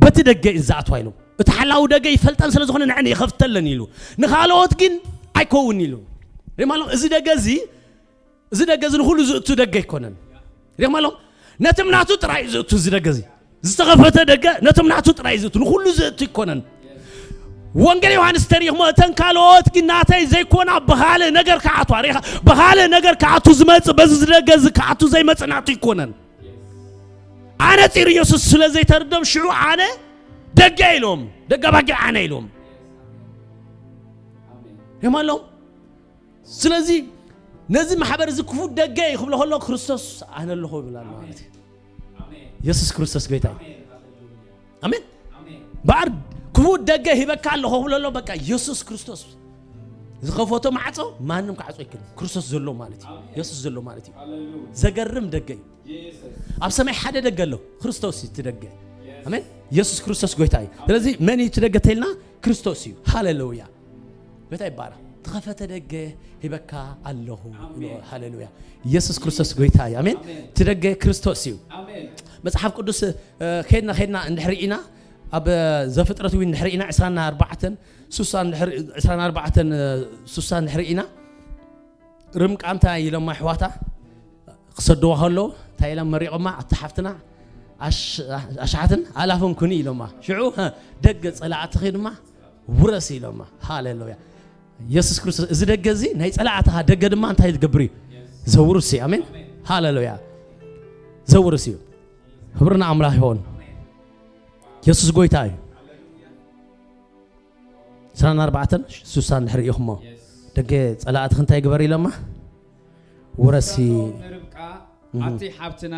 በቲ ደገ እን ዝኣትዋ ኢሉ እቲ ሓላዊ ደገ ይፈልጠን ስለ ዝኾነ ንዕን ይኸፍተለን ኢሉ ንኻልኦት ግን ኣይከውን ኢሉ ሪማሎ እዚ ደገ እዚ እዚ ደገ እዚ ንኹሉ ዝእቱ ደገ ኣይኮነን። ሪማሎ ነትም ናቱ ጥራይ እዩ ዝእቱ እዚ ደገ እዚ ዝተኸፈተ ደገ ነቶም ናቱ ጥራይ ዝእቱ ንኹሉ ዝእቱ ይኮነን። ወንጌል ዮሃንስ ተሪኽሞ እተን ካልኦት ግን ናተይ ዘይኮና ብኻልእ ነገር ክኣትዋ ሪኻ ብኻልእ ነገር ክኣቱ ዝመጽእ በዚ ዝደገ እዚ ክኣቱ ዘይመጽእ ናቱ ይኮነን። ኣነ ፂር ኢየሱስ ስለ ዘይተርዶም ሽዑ ኣነ ደገ ኢሎም ደገ ባጊዕ ኣነ ኢሎም የማሎም። ስለዚ ነዚ ማሕበር እዚ ክፉት ደገ እዩ ክብሎ ከሎ ክርስቶስ ኣነ ኣለኹ ይብል ኣሎ ማለት እዩ። ኢየሱስ ክርስቶስ ጎይታ እዩ። ኣሜን። በዓር ክፉት ደገ ሂበካ ኣለኹ ክብሎ ኣሎ በቃ ኢየሱስ ክርስቶስ ዝኸፈቶ ማዕጾ ማንም ክዓጾ ኣይክእልን። ክርስቶስ ዘሎ ማለት እዩ። ኢየሱስ ዘሎ ማለት እዩ። ዘገርም ደገ እዩ። ኣብ ሰማይ ሓደ ደገ ኣሎ። ክርስቶስ እዩ እቲ ደገ። ኣሜን። ኢየሱስ ክርስቶስ ጎይታ እዩ። ስለዚ መን እዩ እቲ ደገ ተይልና ክርስቶስ እዩ። ሃሌሉያ። ጎይታ ይባረክ። ተኸፈተ ደገ ሂበካ ኣለኹ። ሃሌሉያ። ኢየሱስ ክርስቶስ ጎይታ እዩ። ኣሜን። እቲ ደገ ክርስቶስ እዩ። መጽሓፍ ቅዱስ እ፣ ከድና ከድና እንድሕር ኢና ኣብ ዘፍጥረት እውን እንድሕር ኢና ዕስራን ኣርባዕተን ሱሳ እንድሕር ዕስራን ኣርባዕተን ሱሳ እንድሕር ኢና ርምቃ እንታይ ኢሎማ ኣሕዋታ ክሰድዋ ከለዉ እንታይ ኢሎም መሪቖማ ኣታ ሓፍትና ኣሽ- ኣሽሓትን ኣላፍን ኩኒ ኢሎማ ሽዑ ሀ፣ ደገ ጸላእትኺ ድማ ውረስ ኢሎማ። ሃሌሉያ። ኢየሱስ ክርስቶስ እዚ ደገ እዚ ናይ ጸላእትኻ ደገ ድማ እንታይ ዝገብር እዩ? ዘውርስ እዩ። ኣሜን። ሃሌሉያ። ዘውርስ እዩ። ክብርና ኣምላኽ ይሆን። ኢየሱስ ጎይታ እዩ። ዕስራን ኣርባዕተን ሱሳ እንድሕር ኢኹሞ ደገ ጸላእትኺ እንታይ ግበር ኢሎማ? ውረሲ ንርብቃ ኣቲ ሓብትና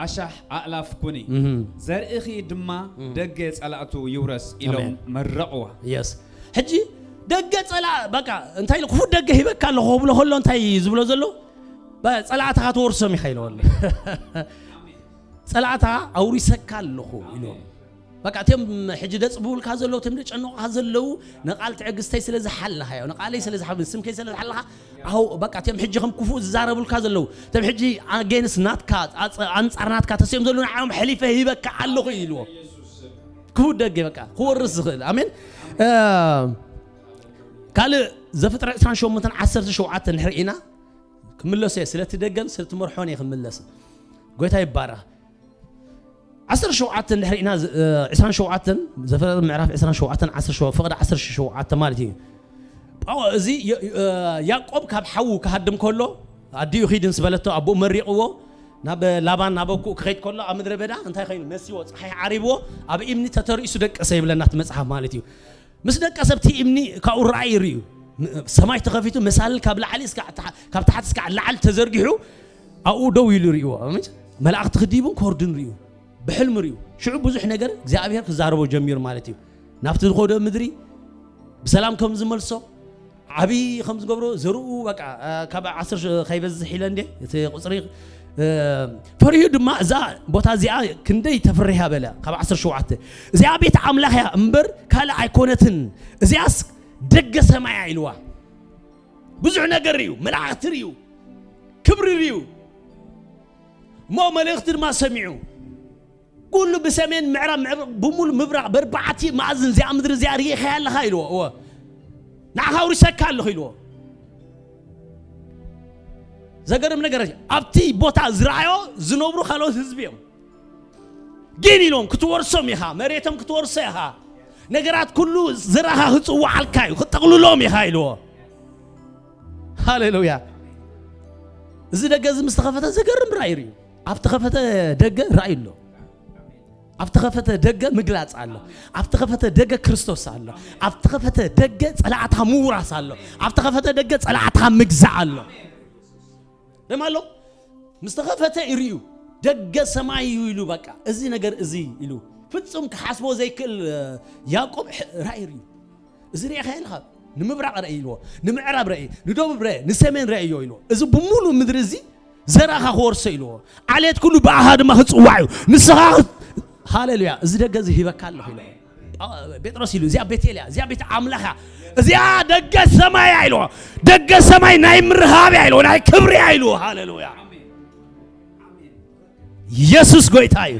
ኣሻሕ ኣእላፍ ኩኒ፣ እህ። ዘርእኺ ድማ እህ። ደገ ጸላእቱ ይውረስ ኢሎም ኣሜን። መረቕዋ። የስ ሕጂ ደገ ጸላ በቃ እንታይ ኢሉ ክፉት ደገ ሂበካ ኣለኹ ክብሎ ከሎ እንታይ እዩ ዝብሎ ዘሎ? በ- ጸላእትኻ ትወርሶም ኢኻ ኢልዎ ኣሎ። ጸላእትኻ ኣውሪሰካ ኣለኹ ኢልዎ። በቃ እቶም ሕጂ ደጽብቡልካ ዘለዉ እቶም ደጨንቑኻ ዘለዉ ንቓል ትዕግስተይ ስለ ዝሓለኻዮ ንቓለይ ስለ ዝሓ ስምከይ ስለ ዝሓለኻ ኣው በቃ እቶም ሕጂ ከም ክፉእ ዝዛረቡልካ ዘለዉ እቶም ሕጂ ኣጌንስ ናትካ ኣጸ- ኣንጻር ናትካ ተስዮም ዘለዉ ንዓዮም ሕሊፈ ሂበካ ኣለኹ ኢልዎ። ክፉእ ደገ በቃ ክወርስ ዝኽእል ኣሜን። እ፣ ካልእ ዘፍጥረት ዕስራን ሸሞንተን ዓሰርተ ሸውዓተ እንድሕር ኢና ክምለሶ እየ ስለቲ ደገን ስለቲ መርሖን እየ ክምለስ። ጎይታ ይባረኽ። ዓሰርተ ሸውዓተ እንድሕር ኢና ዝ- እ፣ ዕስራን ሸውዓተን ዘፍጥረት ምዕራፍ ዕስራን ሸውዓተን ዓሰርተ ሸውዓተ ፍቕዲ ዓሰርተ ሸውዓተ ማለት እዩ። ጳው- እዚ የ- እ፣ ያዕቆብ ካብ ሓዉ ክሃድም ከሎ ኣዲኡ ኺድ ምስ በለቶ ኣቦኡ መሪቕዎ ናብ ላባን ናብ ኣኩኡ ክኸይድ ከሎ ኣብ ምድረ በዳ እንታይ ኮይኑ መሲዎ ፀሓይ ዓሪብዎ ኣብ እምኒ ተተርኢሱ ደቀሰ ይብለና እቲ መፅሓፍ ማለት እዩ። ምስ ደቀሰ ኣብቲ እምኒ ካብኡ ራእይ ርእዩ ሰማይ ተኸፊቱ መሳልል ካብ ላዕሊ እስካዕ ታሕ- ካብ ታሕቲ እስካዕ ላዕሊ ተዘርጊሑ ኣብኡ ደው ኢሉ ርእይዎ። ኣሜን። መላእኽቲ ክድይቡን ክወርዱን ርእዩ። ብሕልሚ ርእዩ። ሽዑ ብዙሕ ነገር እግዚኣብሔር ክዛረቦ ጀሚሩ ማለት እዩ። ናብቲ ዝኸዶ ምድሪ ብሰላም ከም ዝመልሶ ዓብዪ ከም ዝገብሮ ዘርኡ በቃ እ፣ ካብ ዓስር ሽ- ከይበዝሕ ኢለ እንዴ እቲ ቁፅሪ እ፣ ፈሪሁ ድማ እዛ ቦታ እዚኣ ክንደይ ተፍርህ እያ በለ ካብ ዓሰርተ ሸውዓተ እዚኣ ቤት ኣምላኽ እያ እምበር ካልእ ኣይኮነትን እዚኣስ ደገ ሰማይ እያ ኢልዋ። ብዙሕ ነገር እዩ መላእኽቲ ርእዩ ክብሪ ርእዩ እሞ መልእኽቲ ድማ ሰሚዑ ኩሉ ብሰሜን ምዕራብ ምዕራብ ብሙሉ ምብራቕ በርባዕቲ መኣዝን እዚኣ ምድሪ እዚኣ ርኢኻያ ኣለኻ ኢልዎ። እወ ንዓኻ ኣውሪሰካ ኣለኹ ኢልዎ። ዘገርም ነገር ኣብቲ ቦታ ዝረኣዮ ዝነብሩ ካልኦት ህዝቢ እዮም። ግን ኢሎም ክትወርሶም ኢኻ፣ መሬቶም ክትወርሶ ኢኻ፣ ነገራት ኩሉ ዘራኻ ክጽውዓልካ እዩ፣ ክጠቕልሎም ኢኻ ኢልዎ። ሃሌሉያ። እዚ ደገ እዚ ምስ ተኸፈተ ዘገርም ራእይ ርእዩ። ኣብ ተኸፈተ ደገ ራእይ ኣሎ። ኣብ ተኸፈተ ደገ ምግላጽ ኣሎ። ኣብ ተኸፈተ ደገ ክርስቶስ ኣሎ። ኣብ ተኸፈተ ደገ ጸላእታ ምውራስ ኣሎ። ኣብ ተኸፈተ ደገ ጸላእታ ምግዛእ ኣሎ። ደማ ኣሎ ምስ ተኸፈተ ይርእዩ። ደገ ሰማይ እዩ ኢሉ በቃ እዚ ነገር እዚ ኢሉ ፍጹም ክሓስቦ ዘይክእል እ፣ ያዕቆብ ሕ- ራእይ ርእዩ። እዚ ርኢኻ ኢልኻ ንምብራቕ ረኢ ኢልዎ፣ ንምዕራብ ረኢ፣ ንደቡብ ረኢ፣ ንሰሜን ረእዮ ኢልዎ። እዚ ብሙሉ ምድሪ እዚ ዘራኻ ክወርሶ ኢልዎ። ዓሌት ኩሉ ብኣኻ ድማ ክጽዋዕ እዩ። ንስኻ ክት- ሃሌሉያ። እዚ ደገ እዚ ሂበካ ኣለኹ ኢልዎ። ጳ- ጴጥሮስ ኢሉ እዚኣ ቤቴል እያ፣ እዚኣ ቤት ኣምላኽ እያ፣ እዚኣ ደገ ሰማይ እያ ኢልዎ። ደገ ሰማይ ናይ ምርሃብ እያ ኢልዎ፣ ናይ ክብሪ እያ ኢልዎ። ሃሌሉያ። ኢየሱስ ጎይታ እዩ።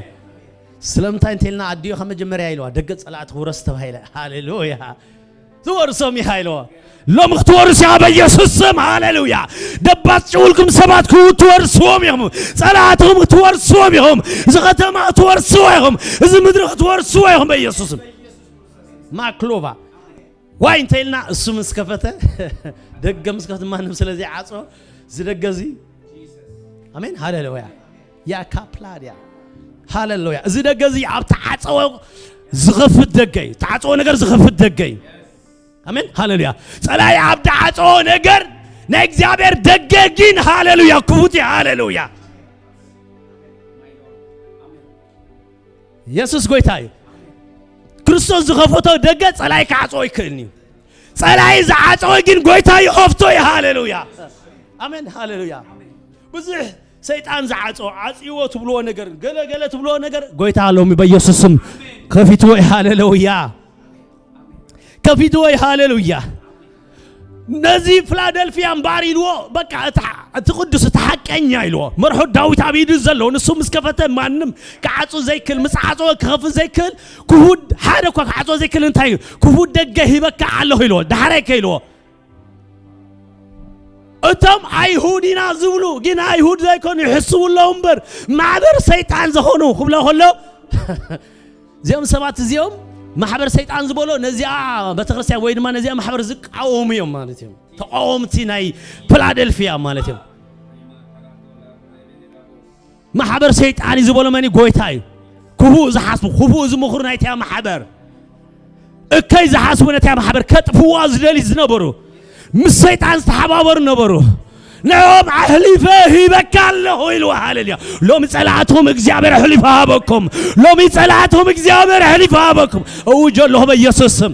ስለምንታይ እንተልና ኣዲዮ ከመጀመርያ ኢልዋ ደገ ጸላእቲ ክውረስ ተባሂለ። ሃሌሉያ። ትወርሶም ኢኻ ኢልዎ። ሎም ክትወርስ ኢኻ በኢየሱስ ስም። ሃሌሉያ። ደባት ጭውልኩም ሰባት ክትወርስዎም ኢኹም። ጸላእትኹም ክትወርስዎም ኢኹም። እዚ ከተማ ክትወርስዎ ኢኹም። እዚ ምድሪ ክትወርስዎ ኢኹም በኢየሱስ ስም። ማክሎቫ ዋይ እንተ ኢልና እሱ ምስ ከፈተ ደገ ምስ ከፈተ ማንም ስለ ዘይዓጾ ዝደገ እዚ ኣሜን ሃሌሉያ ያካፕላድያ ሃሌሉያ እዚ ደገ እዚ ኣብ ተዓጸወ ዝኸፍት ደገ እዩ ተዓጸወ ነገር ዝኸፍት ደገ እዩ ኣሜን ሃሌሉያ ጸላይ ኣብ ተዓጸወ ነገር ናይ እግዚኣብሔር ደገ ግን ሃሌሉያ ክፉት እዩ ሃሌሉያ የሱስ ጎይታ እዩ። ክርስቶስ ዝኸፈቶ ደገ ጸላይ ክዓጽዎ ኣይክእልን እዩ። ጸላይ ዝዓጽዎ ግን ጎይታ ይኸፍቶ እዩ። ሃሌሉያ ኣሜን ሃሌሉያ። ብዙሕ ሰይጣን ዝዓጽዎ ዓጽዎ ትብልዎ ነገር ገለ ገለ ትብልዎ ነገር ጎይታ ሎሚ በኢየሱስ ስም ከፊትዎ እዩ። ሃሌሉያ ከፊትዎ እዩ። ሃሌሉያ ነዚ ፊላደልፊያ እምበኣር ኢልዎ በቃ እቲ ቅዱስ እቲ ሓቀኛ ኢልዎ መርሑ ዳዊት ኣብ ኢዱ ዘሎ ንሱ ምስ ከፈተ ማንም ክዓጹ ዘይክእል ምስ ዓጸወ ክኸፍት ዘይክእል ክሁድ ሓደ እኳ ክዓጽዎ ዘይክእል እንታይ እዩ ክፉት ደገ ሂበካ ኣለኹ ኢልዎ ዳሕረይከ ኢልዎ እቶም ኣይሁድ ኢና ዝብሉ ግን ኣይሁድ ዘይኮኑ ይሕስቡ ኣለዉ እምበር ማሕበር ሰይጣን ዝኾኑ ክብሎ ከሎ እዚኦም ሰባት እዚኦም ማሕበር ሰይጣን ዝበሎ ነዚኣ ቤተክርስትያን ወይ ድማ ነዚኣ ማሕበር ዝቃወሙ እዮም ማለት እዮም ተቃወምቲ ናይ ፊላደልፊያ ማለት እዮም ማሕበር ሰይጣን እዩ ዝበሎ መን ጎይታ እዩ ክፉእ ዝሓስቡ ክፉእ ዝምኽሩ ናይቲያ ማሕበር እከይ ዝሓስቡ ነቲያ ማሕበር ከጥፍዋ ዝደሊ ዝነበሩ ምስ ሰይጣን ዝተሓባበሩ ነበሩ ንኦም ኣሕሊፈ ሂበካ ኣለኹ ኢልዋ። ሃሌሉያ። ሎሚ ጸላእትኹም እግዚኣብሔር ኣሕሊፉ ሃበኩም። ሎሚ ጸላእትኹም እግዚኣብሔር ኣሕሊፉ ሃበኩም። እውጆ ኣለኹ በኢየሱስ ስም።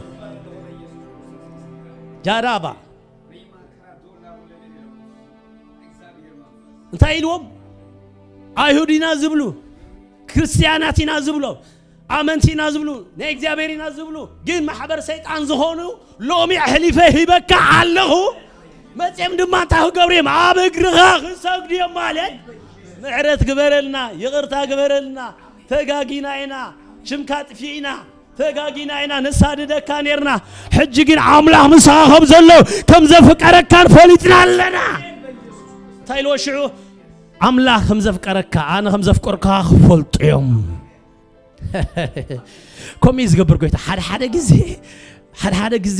ጃራባ እንታይ ኢልዎም? ኣይሁድ ኢና ዝብሉ፣ ክርስትያናት ኢና ዝብሉ፣ ኣመንቲ ኢና ዝብሉ፣ ናይ እግዚኣብሔር ኢና ዝብሉ፣ ግን ማሕበር ሰይጣን ዝኾኑ ሎሚ ኣሕሊፈ ሂበካ ኣለኹ። መጺኦም ድማ እንታይ ክገብሩ እዮም? ኣብ እግርኻ ክሰግዱ እዮም ማለት። ምሕረት ግበረልና፣ ይቕርታ ግበረልና፣ ተጋጊና ኢና፣ ሽምካ ጥፊእና፣ ተጋጊና ኢና፣ ነሳድደካ ኔርና። ሕጂ ግን ኣምላኽ ምሳኻ ከም ዘሎ፣ ከም ዘፍቀረካን ፈሊጥና ኣለና። እንታይ ኢልዎ ሽዑ? ኣምላኽ ከም ዘፍቀረካ፣ ኣነ ከም ዘፍቀርካ ክፈልጡ እዮም። ከምኡ እዩ ዝገብር ጎይታ። ሓደ ሓደ ግዜ፣ ሓደ ሓደ ግዜ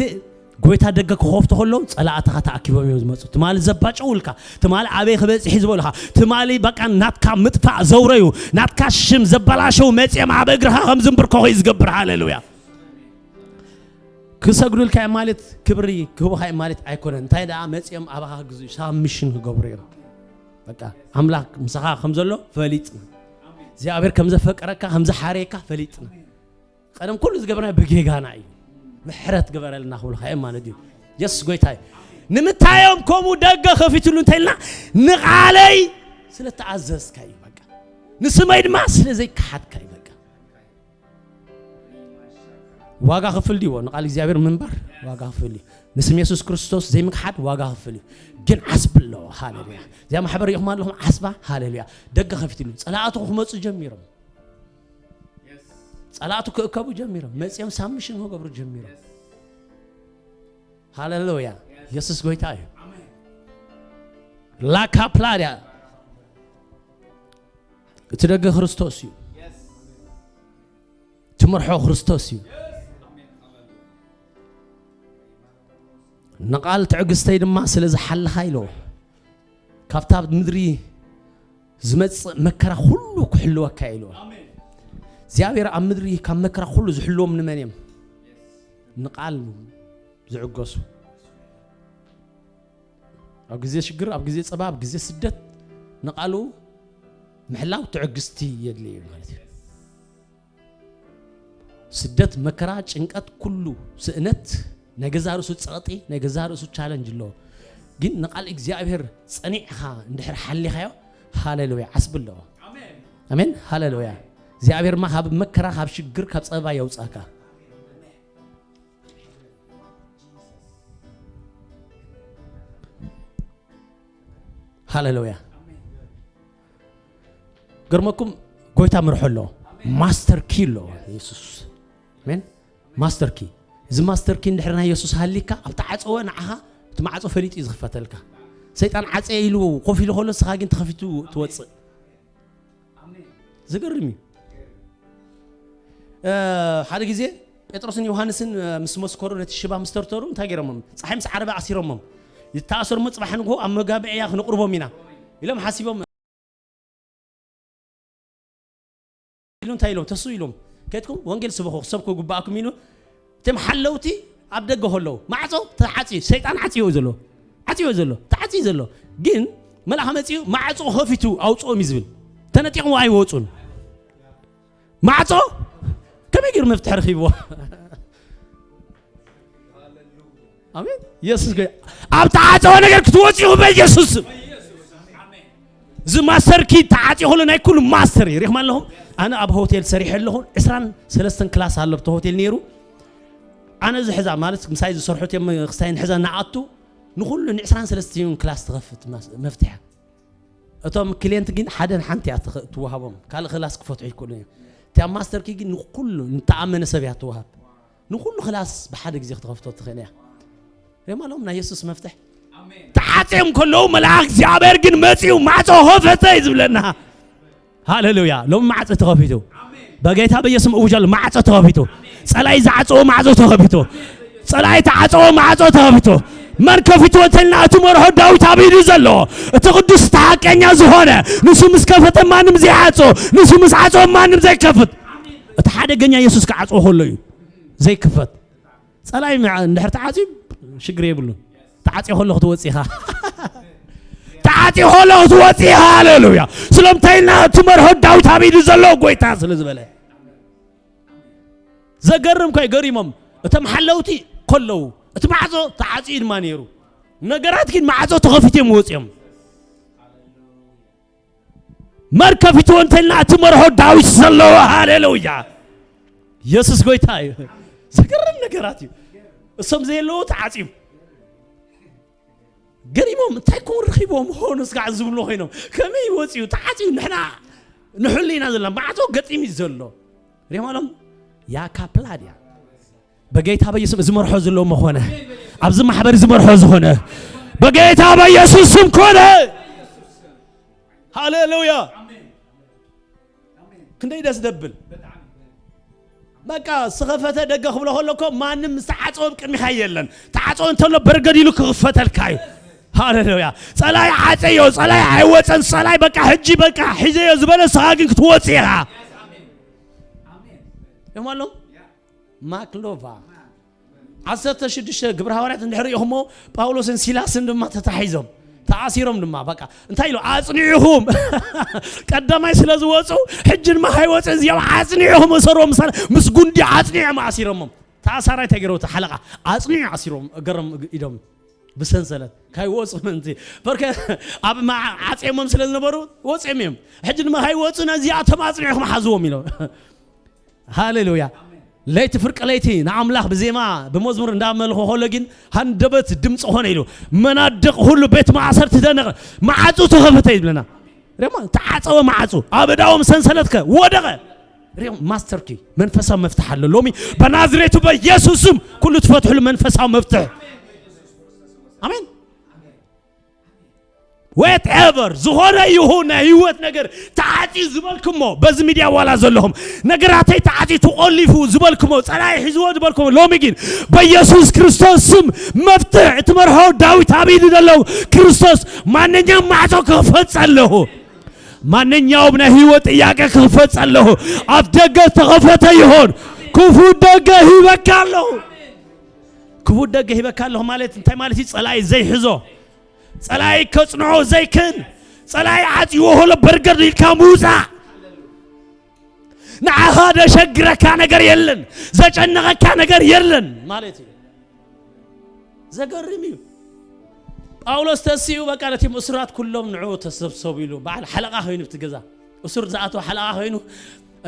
ጎይታ ደገ ክኸፍቶ ከሎ ጸላእትኻ ተኣኪቦም እዮም ዝመጹ። ትማሊ ዘባጨውልካ፣ ትማሊ ኣበይ ክበጽሕ እዩ ዝበሉኻ፣ ትማሊ በቃ ናትካ ምጥፋእ ዘውረዩ፣ ናትካ ሽም ዘበላሸው መጺኦም ኣብ እግርኻ ከም ዝንብርከኹ እዩ ዝገብር። ሃሌሉያ። ክሰግዱልካ እዮም ማለት ክብሪ ክህቡኻ እዮም ማለት ኣይኮነን። እንታይ ደኣ መጺኦም ኣባኻ ክግዝኡ ሳብሚሽን ክገብሩ እዮም። በቃ ኣምላኽ ምሳኻ ከም ዘሎ ፈሊጥና፣ እግዚኣብሔር ከም ዘፈቀረካ ከም ዝሓረየካ ፈሊጥና። ቀደም ኩሉ ዝገበርና ብጌጋና እዩ። ምሕረት ግበረልና ክብሉኻ እዮም ማለት እዩ። የሱስ ጎይታ እዩ። ንምንታይ እዮም ከምኡ ደገ ከፊትሉ እንተኢልና፣ ንቓለይ ስለ ተኣዘዝካ እዩ በቃ። ንስመይ ድማ ስለ ዘይከሓድካ እዩ በቃ። ዋጋ ክፍል ድዩ ንቓል እግዚኣብሔር ምንባር? ዋጋ ክፍል እዩ። ንስም የሱስ ክርስቶስ ዘይምክሓድ ዋጋ ክፍል እዩ። ግን ዓስቢ ኣለዎ። ሃሌሉያ። እዚኣ ማሕበር ሪኢኹም ኣለኹም ዓስባ? ሃሌሉያ። ደገ ከፊትሉ ጸላእቱ ክመጹ ጀሚሮም። ጸላእቱ ክእከቡ ጀሚሮም። መጺኦም ሳብሚሽን ክገብሩ ጀሚሮም። ሃሌሉያ። የሱስ ጎይታ እዩ። ላካፕላድያ እቲ ደገ ክርስቶስ እዩ። ትመርሖ ክርስቶስ እዩ። ንቓል ትዕግስተይ ድማ ስለ ዝሓልኻ ኢሎ ካብታ ኣብ ምድሪ ዝመጽእ መከራ ኩሉ ክሕልወካ ኢሎ። እግዚኣብሔር ኣብ ምድሪ ካብ መከራ ኩሉ ዝሕልዎም ንመን እዮም? ንቓል ዝዕገሱ። ኣብ ግዜ ሽግር፣ ኣብ ግዜ ጸባ፣ ኣብ ግዜ ስደት ንቓሉ ምሕላው ትዕግስቲ የድልዩ ማለት እዩ። ስደት፣ መከራ፣ ጭንቀት፣ ኩሉ ስእነት ናይ ገዛ ርእሱ ጸቕጢ፣ ናይ ገዛ ርእሱ ቻለንጅ ኣለዎ። ግን ንቓል እግዚኣብሔር ጸኒዕኻ እንድሕር ሓሊኻዮ፣ ሃሌሉያ፣ ዓስቢ ኣለዎ። ኣሜን፣ ሃሌሉያ። እግዚኣብሔር ድማ ካብ መከራ፣ ካብ ሽግር፣ ካብ ጸበባ የውጻካ። ሃሌሉያ። ገርመኩም፣ ጎይታ ምርሖ ኣሎ። ማስተር ኪ ኣሎ የሱስ። ኣሜን። ማስተር ኪ። እዚ ማስተር ኪ እንድሕር ናይ የሱስ ሃሊካ፣ ኣብ ተዓጸወ ንዓኻ እቲ ማዕጾ ፈሊጡ እዩ ዝኽፈተልካ። ሰይጣን ዓጸ ኢሉ ኮፍ ኢሉ ከሎ፣ ንስኻ ግን ተኸፊቱ ትወጽእ። ዘገርም እዩ። እ፣ ሓደ ግዜ ጴጥሮስን ዮሃንስን፣ እ፣ ምስ መስከሩ፣ ነቲ ሽባ ምስ ተርተሩ እንታይ ገይሮሞም? ጸሓይ ምስ ዓረበ ኣሲሮሞም። ይተኣሰሩ እሞ ጽባሕ ንግሆ ኣብ መጋብእያ ክነቕርቦም ኢና ኢሎም ሓሲቦም። ኢሉ እንታይ ኢሎም? ተስኡ ኢሎም። ከድኩም ወንጌል ስበኹ፣ ክሰብኩ ግባኣኩም ኢሉ። እቶም ሓለውቲ ኣብ ደገ ከለዉ፣ ማዕጾ ተዓጽዩ፣ ሰይጣን ዓጽዮ ዘሎ። ዓጽዮ ዘሎ። ተዓጽዩ ዘሎ። ግን መልኣኽ መጺኡ ማዕጾ ከፊቱ ኣውጽኦም እዩ ዝብል። ተነጢቕዎ ኣይወጹን። ማዕጾ ከመይ ገይሩ መፍትሒ ረኺብዎ? ኣሜን። የሱስ ጎይ-፣ ኣብ ተዓጸወ ነገር ክትወጽኡ በኢየሱስ ስም። እዚ ማስተር ኪ ተዓጽዮ ከሎ ናይ ኩሉ ማስተር እዩ። ሪእኹም ኣለኹም? ኣነ ኣብ ሆቴል ሰሪሐ ኣለኹ። ዕስራን ሰለስተን ክላስ ኣሎ ኣብቲ ሆቴል ነይሩ። ኣነ ዝሕዛ ማለት ምሳይ ዝሰርሑ እዮም ክስታይ ንሕዛ ንኣቱ ንኹሉ ንዕስራን ሰለስተን ክላስ ትኸፍት ማስ-፣ መፍትሒ። እቶም ክሊየንት ግን ሓደን ሓንቲ እያ ትኸ-፣ ትወሃቦም። ካልእ ክላስ ክፈትሑ ይክእሉ እዮም። እቲኣ ማስተር ኪ ግን ንኩሉ ንተኣመነ ሰብ እያ ትወሃብ። ንኩሉ ክላስ ብሓደ ግዜ ክትኸፍቶ ትኽእል እያ። ሪኦም ኣለኹም ናይ የሱስ መፍትሕ። ተዓጽዮም ከለዉ መልኣኽ እግዚኣብሔር ግን መጺኡ ማዕጾ ከፈተ እዩ ዝብለና። ሃሌሉያ። ሎም ማዕጾ ተኸፊቱ። በጌታ በኢየሱስ እውጃለሁ፣ ማዕጾ ተኸፊቱ። ጸላይ ዝዓጽዎ ማዕጾ ተኸፊቱ። ጸላይ ተዓጽዎ ማዕጾ ተኸፊቱ። መን ከፊቱ እንተልና እቲ መርሆ ዳዊት ኣብ ኢዱ ዘሎ፣ እቲ ቅዱስ፣ እቲ ሓቀኛ ዝኾነ፣ ንሱ ምስ ከፈተ ማንም ዘይዓጾ፣ ንሱ ምስ ዓጾ ማንም ዘይከፍት። እቲ ሓደገኛ የሱስ ክዓጽዎ ከሎ እዩ ዘይክፈት። ጸላይ መዓ-፣ እንድሕር ተዓጽዩ ሽግር የብሉን። ተዓጽዮ ከሎ ክትወጽእ ኢኻ። ኣቲ ሆሎ ክትወፂ። ሃሌሉያ። ስለምንታይ ኢልና እቲ መርሆ ዳዊት ኣብ ኢዱ ዘሎ ጎይታ ስለ ዝበለ። ዘገርም ኮይ ገሪሞም እቶም ሓለውቲ ከለዉ እቲ ማዕጾ ተዓጽዩ ድማ ነይሩ። ነገራት ግን ማዕጾ ተኸፊቱ እዮም ወፂኦም። መን ከፊትዎ እንተልና እቲ መርሆ ዳዊት ዘለዎ። ሃሌሉያ። ኢየሱስ ጎይታ እዩ። ዘገርም ነገራት እዩ። እሶም ዘየለዎ ተዓጽዩ። ገሪሞም እንታይ ኮን ረኺቦም ሆኖ ስጋዕ ዝብሉ ኮይኖም ከመይ ወፂኡ ተዓፅዩ ንሕና ንሕሉ ኢና ዘለና ማዕፆ ገጢም እዩ ዘሎ። ሪማሎም ያካፕላድያ በጌታ በየሱስ እዚ መርሖ ዘለዎ መኾነ ኣብዚ ማሕበር እዚ መርሖ ዝኾነ በጌታ በየሱስ ስም ኮነ። ሃሌሉያ። ክንደይ ደስ ደብል። በቃ ስኸፈተ ደገ ክብሎ ከሎ እኮ ማንም ዝተዓፀወ ቅድሚኻ የለን። ተዓፀወ እንተሎ በርገድ ኢሉ ክኽፈተልካ እዩ። ሃሌሉያ። ፀላይ ዓፀዮ፣ ፀላይ ኣይወፀን፣ ፀላይ በቃ ሕጂ በቃ ሒዘዮ ዝበለ ንስኻ ግን ክትወፅእ ኢኻ። እዮም ኣሎ ማክሎቫ ዓሰርተ ሽዱሽተ ግብረ ሃዋርያት እንድሕር ኢኹሞ ጳውሎስን ሲላስን ድማ ተታሒዞም ተኣሲሮም ድማ በቃ እንታይ ኢሉ ኣጽኒዕኹም ቀዳማይ ስለ ዝወፁ ሕጂ ድማ ሃይወፅን እዚኦም ኣጽኒዕኹም እሰሮም ምሳለ ምስ ጉንዲ ኣጽኒዖም ኣሲሮሞም። ተኣሳራይ ተገይረው ሓለቓ ኣጽኒዑ ኣሲሮም እገሮም ኢዶም ብሰንሰለት ካይወፁ ምንቲ በርከ ኣብ ዓፅየሞም ስለ ዝነበሩ ወፅኦም እዮም። ሕጂ ድማ ሃይወፁ ነዚኣቶም ኣጽኒዕኹም ሓዝዎም ኢሎም ሃሌሉያ። ለይቲ ፍርቂ ለይቲ ንኣምላኽ ብዜማ ብመዝሙር እንዳመልኹ ከሎ ግን ሃንደበት ድምፂ ኾነ ኢሉ መናድቕ ሁሉ ቤት ማእሰርቲ ተነቐ። መዓፁ ተኸፈተ ይብለና። ሪማ ተዓፀወ መዓፁ ኣብ እዳዎም ሰንሰለትከ ወደቐ። ሪም ማስተር ኪ መንፈሳዊ መፍትሕ ኣሎ ሎሚ በናዝሬቱ በኢየሱስ ስም ኩሉ ትፈትሕሉ መንፈሳዊ መፍትሕ። ኣሜን። ዌትኤቨር ዝኾነ ይኹን ናይ ህይወት ነገር ተዓፅዩ ዝበልኩሞ በዚ ሚድያ ዋላ ዘለኹም ነገራተይ ተዓፅዩ ተቆሊፉ ዝበልኩሞ ፀላኢ ሒዝዎ ዝበልኩሞ ሎሚ ግን በኢየሱስ ክርስቶስ ስም መፍትሕ እቲ መርሖ ዳዊት ኣብ ኢዱ ዘለዉ ክርስቶስ ማንኛውም ማዕፆ ክኽፈት ጸለኹ። ማንኛውም ናይ ህይወት ጥያቄ ክኽፈት ጸለኹ። ኣብ ደገ ዝተኸፈተ ይኹን ክፉት ደገ ሂበካ ኣለኹ። ክፉት ደገ ሂበካ ኣለኹ ማለት እንታይ ማለት እዩ? ፀላኢ ዘይሕዞ ጸላይ ከጽንዖ ዘይክን ጸላይ ዓጽይዎ ሆሎ በርገር ኢልካ ምውጻእ ንዓኻ ዘሸግረካ ነገር የለን፣ ዘጨነቐካ ነገር የለን ማለት እዩ። ዘገርም እዩ። ጳውሎስ ተሲኡ በቃ ነቲ ምእሱራት ኩሎም ንዑ ተሰብሰቡ ኢሉ በዓል ሓለቓ ኮይኑ ብቲ ገዛ እሱር ዝኣተወ ሓለቓ ኮይኑ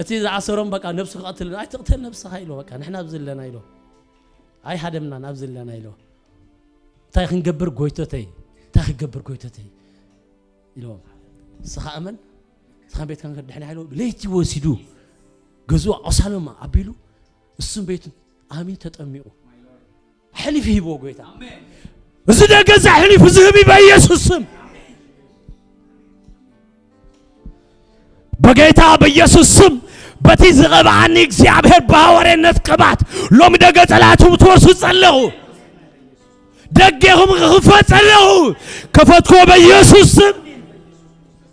እቲ ዝኣሰሮም በቃ ነብሱ ክቐትል ኣይትቕተል ነብስኻ ኢሎ በቃ ንሕና ኣብዚ ኣለና ኢሎ ኣይሃደምናን ኣብዚ ኣለና ኢሎ እንታይ ክንገብር ጎይቶተይ እንታይ ክገብር ጎይቶተይ ኢሎም ንስኻ እመን ንስኻ ቤትካ ንክድሕን ሓይሎ ለይቲ ወሲዱ ገዝኡ ኣቑሳሎማ ኣቢሉ እሱም ቤቱ ኣሚ ተጠሚቑ ሕሊፍ ሂብዎ ጎይታ እዚ ደገዛ ሕሊፍ ዝህብ በኢየሱስ ስም በጌታ በኢየሱስ ስም በቲ ዝቐብኣኒ እግዚኣብሔር ብሃዋርያነት ቅባት ሎሚ ደገ ጸላእትኩም ትወርሱ ጸለኹ ደጌኹም ክኽፈት ጸለኹ ከፈትኮ በኢየሱስ ስም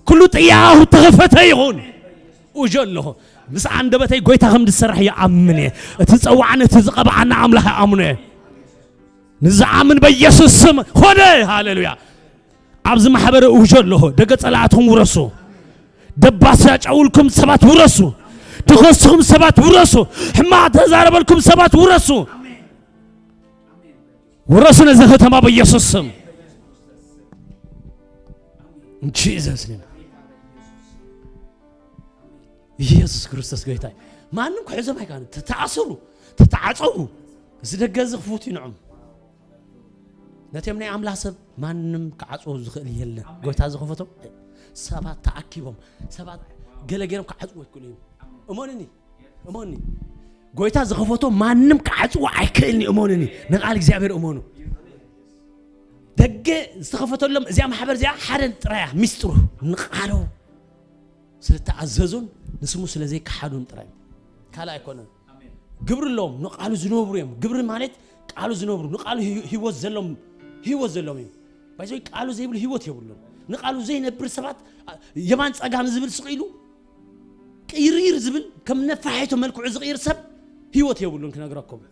ኩሉ ጥያኹ ተኸፈተ ይኹን እጆ ኣለኹ ምስ ኣንደበተይ ጎይታ ከም ዝሰርሕ ይኣምን እየ እቲ ዝጸዋዕኒ እቲ ዝቐብኣኒ ኣምላኽ ይኣምኖ እየ ንዝኣምን በኢየሱስ ስም ኾነ ሃሌሉያ ኣብዚ ማሕበር እውጆ ኣለኹ ደገ ጸላእትኹም ውረሱ ደባስ ያጫውልኩም ሰባት ውረሱ ተኸስኹም ሰባት ውረሱ ሕማቕ ተዛረበልኩም ሰባት ውረሱ ውረሱ ነዚ ከተማ በኢየሱስ ስም Jesus name ኢየሱስ ክርስቶስ ጎይታ ማንም ክሕዞም ኣይካን ተተኣሰሩ ተተዓፀቡ እዚ ደገ እዚ ክፉት ይንዖም ነቶም ናይ ኣምላኽ ሰብ ማንም ክዓጽዎ ዝኽእል የለን። ጎይታ ዝኸፈቶም ሰባት ተኣኪቦም ሰባት ገለ ገይሮም ክዓጽዎ ይክእሉ እዮም። እመኑኒ፣ እመኑኒ። ጎይታ ዝኸፈቶ ማንም ክዓጽዎ ኣይክእልን እዩ። እመኑኒ፣ ንቃል እግዚኣብሔር እመኑ። ደገ ዝተኸፈተሎም እዚኣ ማሕበር እዚኣ ሓደ ጥራያ ሚስጥሩ ንቃሉ ስለተኣዘዙን ንስሙ ስለዘይከሓዱን ጥራይ ካልእ ኣይኮነን። ግብሪ ኣለዎም፣ ንቃሉ ዝነብሩ እዮም። ግብሪ ማለት ቃሉ ዝነብሩ፣ ንቃሉ ህይወት ዘለዎም፣ ህይወት ዘለዎም እዮም። ባይዘይ ቃሉ ዘይብሉ ህይወት የብሉን። ንቃሉ ዘይነብር ሰባት የማን ጸጋም ዝብል ስቕ ኢሉ ቅይርይር ዝብል ከም ነፋሒቶ መልክዑ ዝቕይር ሰብ ህይወት የብሉን ክነግረኩም።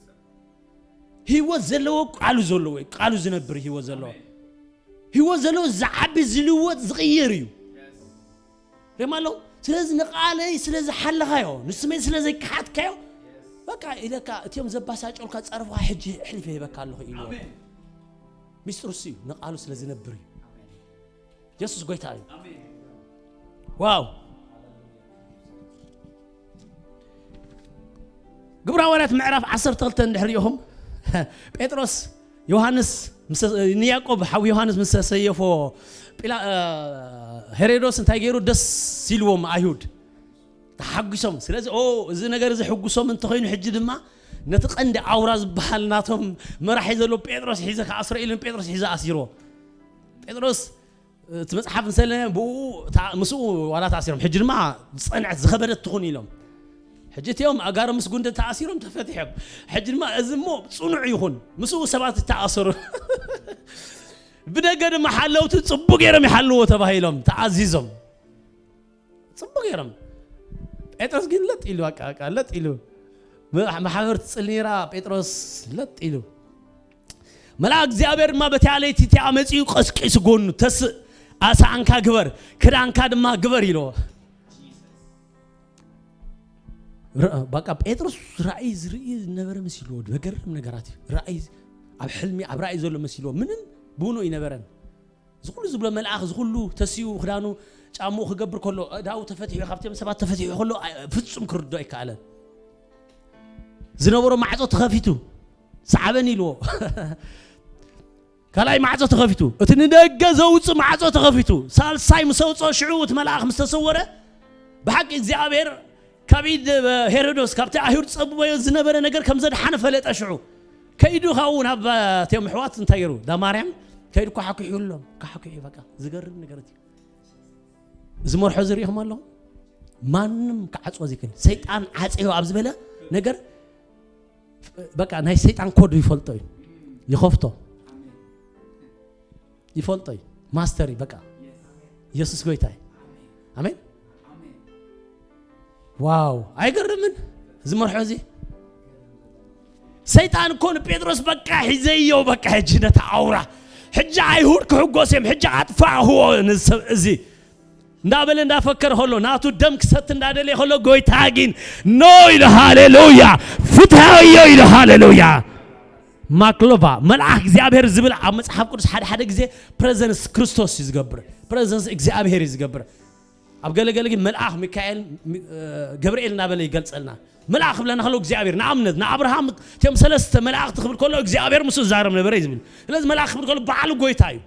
ህይወት ዘለዎ ቃሉ ዘለዎ እዩ። ቃሉ ዝነብር ህይወት ዘለዎ። ህይወት ዘለዎ ዝዓቢ ዝልወጥ ዝቕየር እዩ። ሬማ ኣለዉ። ስለዚ ንቓለይ ስለ ዝሓለኻዮ፣ ንስመይ ስለ ዘይከሓትካዮ፣ በቃ ኢለካ እቲኦም ዘባሳጨሉካ ጸረፍኻ ሕጂ ኣሕሊፈ ሂበካ ኣለኹ ኢሉ። ሚስጥሩ እሱ እዩ፣ ንቓሉ ስለ ዝነብር እዩ። የሱስ ጎይታ እዩ። ዋው። ግብረ ሃዋርያት ምዕራፍ ዓሰርተ ክልተ እንድሕር ኢኹም፣ ጴጥሮስ ዮሃንስ ንያቆብ ሓው ዮሃንስ ምስ ሰየፎ፣ ሄሮዶስ እንታይ ገይሩ? ደስ ኢልዎም ኣይሁድ ተሓጒሶም። ስለዚ ኦ፣ እዚ ነገር እዚ ሕጉሶም እንተኾይኑ፣ ሕጂ ድማ ነቲ ቀንዲ ኣውራ ዝበሃል ናቶም መራሒ ዘሎ ጴጥሮስ ሒዘ ክኣስሮ ኢሉ ጴጥሮስ ሒዘ ኣሲርዎ። ጴጥሮስ እቲ መጽሓፍ እንሰለ ብኡ ምስኡ ዋላ ተኣሲሮም፣ ሕጂ ድማ ዝጸንዐት ዝኸበደት ትኹን ኢሎም። ሕጂ እቲኦም ኣጋሮም ምስ ጉንዲ ተኣሲሮም ተፈቲሖም። ሕጂ ድማ እዚ እሞ ጽኑዕ ይኹን፣ ምስኡ ሰባት ይተኣሰሩ። ብደገ ድማ ሓለውቲ ጽቡቅ ገይሮም ይሓልዎ ተባሂሎም ተኣዚዞም። ጽቡቅ ገይሮም። ጴጥሮስ ግን ለጥ ኢሉ፣ በቃ፣ በቃ፣ ለጥ ኢሉ። መ-፣ ማሕበር ትጽሊ ነይራ፣ ጴጥሮስ ለጥ ኢሉ። መልኣክ እግዚኣብሔር ድማ በቲኣ ለይቲ እቲኣ መጺኡ ቀስቂሱ ጎኑ፣ "ተስእ፣ ኣሳእንካ ግበር፣ ክዳንካ ድማ ግበር" ኢልዎ። ረ-፣ በቃ ጴጥሮስ ራእይ ዝርኢ ዝነበረ መሲልዎ፣ ዘገርም ነገራት እዩ። ራእይ ኣብ ሕልሚ፣ ኣብ ራእይ ዘሎ መሲልዎ፣ ምንም ብውኑ ይነበረን። እዚ ኩሉ ዝብሎ መልኣኽ፣ እዚ ኩሉ ተሲኡ ክዳኑ ጫምኡ ክገብር ከሎ፣ ኣእዳዉ ተፈቲሑ፣ ካብቶም ሰባት ተፈቲሑ ከሎ፣ ኣይ-፣ ፍጹም ክርድኦ ኣይከኣለን። ዝነበሮ ማዕጾ ተኸፊቱ፣ "ሰዓበኒ" ኢልዎ። ካልኣይ ማዕጾ ተኸፊቱ፣ እቲ ንደገ ዘውጽእ ማዕጾ ተኸፊቱ። ሳልሳይ ምስ ኣውጽኦ፣ ሽዑ እቲ መልኣኽ ምስ ተሰወረ፣ ብሓቂ እግዚኣብሔር ካብ ኢድ ሄሮዶስ፣ ካብቲ ኣይሁድ ጸብበዮ ዝነበረ ነገር ከም ዘድሓነ ፈለጠ። ሽዑ ከይዱ ካብኡ ናብ እቶም ኣሕዋት እንታይ ገይሩ? "ዳ ማርያም ከይዱ ኳሓኩሕሎም፣ ኳሓኩሒ" በቃ። ዝገርም ነገር እዩ። እዚ መርሖ ዝርኢኹም ኣለኹም? ማንም ክዓጽዎ ዘይክእል። ሰይጣን ዓጽዮ ኣብ ዝበለ ነገር፣ በቃ ናይ ሰይጣን ኮድ ይፈልጦ እዩ። ይኸፍቶ። ይፈልጦ እዩ። ማስተር እዩ በቃ። የሱስ ጎይታ እዩ። ኣሜን። ዋው፣ ኣይገርምን? እዚ መርሖ እዚ ሰይጣን እኮ ንጴጥሮስ በቃ ሒዘዮ፣ በቃ ሕጂ ነታ ኣውራ፣ ሕጂ ኣይሁድ ክሕጎስ እዮም፣ ሕጂ ኣጥፋእኽዎ ንሰብ እዚ እንዳበለ እንዳፈከረ ከሎ፣ ናቱ ደም ክሰቲ እንዳደለየ ከሎ፣ ጎይታ ግን ኖ ኢሉ፣ ሃሌሉያ፣ ፍትሃዮ ኢሉ፣ ሃሌሉያ። ማክሎቫ፣ መልኣኽ እግዚኣብሔር ዝብል ኣብ መጽሓፍ ቅዱስ ሓደ ሓደ ግዜ ፕሬዘንስ ክርስቶስ እዩ ዝገብር፣ ፕሬዘንስ እግዚኣብሔር እዩ ዝገብር። ኣብ ገለገለ ግን መልኣኽ ሚካኤል፣ ሚ-፣ እ፣ ገብርኤል እናበለ ይገልጸልና። መልኣኽ ክብለና ከሎ እግዚኣብሔር፣ ንኣብነት ንኣብርሃም እቲኦም ሰለስተ መላእኽቲ ክብል ከሎ እግዚኣብሔር ምስኡ ዝዛረብ ነበረ እዩ ዝብል። ስለዚ መልኣኽ ክብል ከሎ በዓሉ ጎይታ እዩ።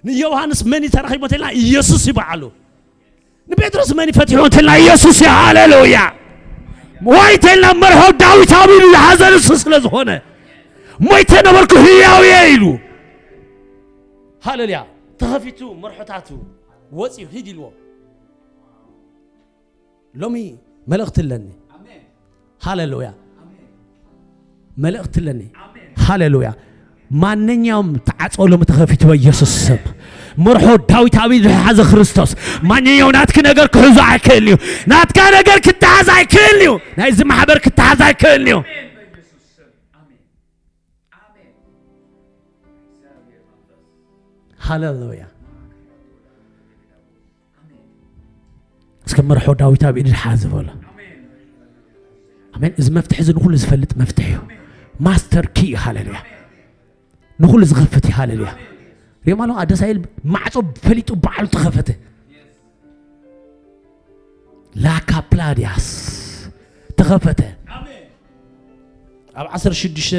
ንዮሃንስ መን እዩ ተረኺቦ እንተልና ኢየሱስ እዩ በዓሉ። ንጴጥሮስ መን እዩ ፈቲሕዎ እንተልና ኢየሱስ እዩ። ሃሌሉያ። ወይ እንተልና መርሖ ዳዊት ኣብ ኢዱ ዝሓዘ ንሱ ስለ ዝኾነ፣ "ሞይተ ነበርኩ ህያው እየ" ኢሉ። ሃሌሉያ። ተኸፊቱ መርሖታቱ ወፂኡ ሂድ ኢልዎ። ሎሚ መልእኽቲ ኣለኒ። ሃሌሉያ። መልእኽቲ ኣለኒ። ሃሌሉያ። ማንኛውም ተዓጽዎ ሎሚ ተኸፊቱ በኢየሱስ ስም። መርሖ ዳዊት ኣብ ኢዱ ዝሓዘ ክርስቶስ። ማንኛውም ናትኪ ነገር ክሕዞ ኣይክእልን እዩ። ናትካ ነገር ክተሓዝ ኣይክእልን እዩ። ናይዚ ማሕበር ክተሓዝ ኣይክእልን እዩ። ሃሌሉያ። እስከ መርሖ ዳዊት ኣብ ኢዱ ሓዝ በሎ። ኣሜን። እዚ መፍትሒ እዚ ንኹሉ ዝፈልጥ መፍትሒ እዩ። ማስተር ኪ እዩ። ሃሌሉያ። ንኹሉ ዝኸፍት እዩ። ሃሌሉያ። ሬማ ኣለዋ፣ ደስ ኣይብል፣ ማዕጾ ፈሊጡ ባዕሉ ተኸፈተ። ላካፕላዲያስ ተኸፈተ። ኣብ ዓሰርተ ሽዱሽተ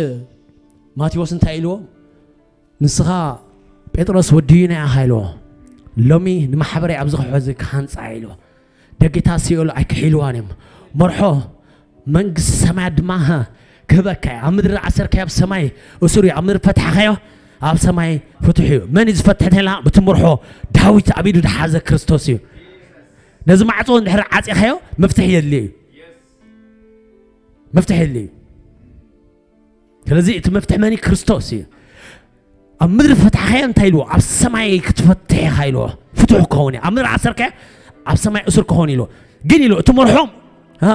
ማቴዎስ እንታይ ኢልዎ? "ንስኻ ጴጥሮስ ወዲ ዩና ኢኻ" ኢልዎ። "ሎሚ ንማሕበረይ ኣብዚ ከውሒ እዚ ክሃንጻ" ኢልዎ። "ደጌታት ሲኦል ኣይክሕልዋን እዮም። መርሖ መንግስቲ ሰማያት ድማ፣ ሀ፣ ክህበካ እዩ። ኣብ ምድሪ ዝኣሰርካዮ ኣብ ሰማይ እሱር እዩ፣ ኣብ ምድሪ ፈትሓኻዮ ኣብ ሰማይ ፍቱሕ እዩ።" መን እዩ ዝፈትሕ እንተኢልና፣ በቲ መርሖ ዳዊት ኣብ ኢዱ ዝሓዘ ክርስቶስ እዩ። ነዚ ማዕጾ እንድሕር ዓጺኻዮ፣ መፍትሒ የድልዮ እዩ። መፍትሒ የድልዮ እዩ። ስለዚ እቲ መፍትሒ መን እዩ? ክርስቶስ እዩ። ኣብ ምድሪ ፈትሓኻዮ እንታይ ኢልዎ? ኣብ ሰማይ ክትፈትሕ ኢኻ ኢልዎ። ፍቱሕ ክኸውን እዩ። ኣብ ምድሪ ዓሰርካዮ ኣብ ሰማይ እሱር ክኸውን ኢልዎ። ግን ኢልዎ፣ እቲ መርሖ፣ አ፣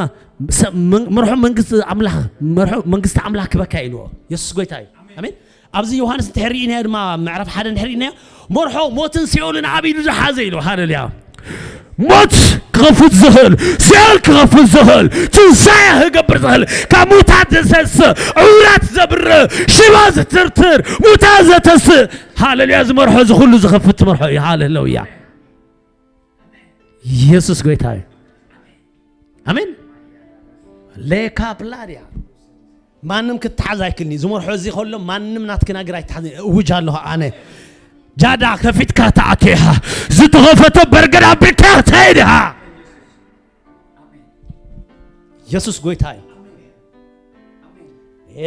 ሰ-፣ መን-፣ መርሖ መንግስቲ ኣምላኽ፣ መርሖ መንግስቲ ኣምላኽ ክበካ ኢልዎ። የሱስ ጎይታ እዩ። ኣሜን። ኣብዚ ዮሃንስ እንድሕር ርኢናዮ ድማ፣ ምዕራፍ ሓደ እንድሕር ርኢናዮ፣ መርሖ ሞትን ሲኦልን ኣብ ኢዱ ዝሓዘ ኢሉ። ሃሌሉያ። ሞት ክኸፍት ዝኽእል፣ ሲኦል ክኸፍት ዝኽእል፣ ትንሳኤ ክገብር ዝኽእል፣ ካብ ሙታት ዘሰስእ፣ ዕውራት ዘብርህ፣ ሽባ ዝትርትር፣ ሙታ ዘተስእ፣ ሃሌሉያ፣ እዚ መርሖ እዚ ኩሉ ዝኸፍት መርሖ እዩ። ሃሌሉያ። ኢየሱስ ጎይታ እዩ። ኣሜን። ሌካ ፕላድያ። ማንም ክትሓዝ ኣይክልኒ። ዝመርሖ እዚ ከሎ ማንም ናትክን እግር ኣይትሓዝ። እውጅ ኣለኹ ኣነ። ጃዳ ከፊትካ ተኣትኻ። ዝተኸፈተ በርገድ ኣቢልካ ተይድኻ። ኢየሱስ ጎይታ እዩ።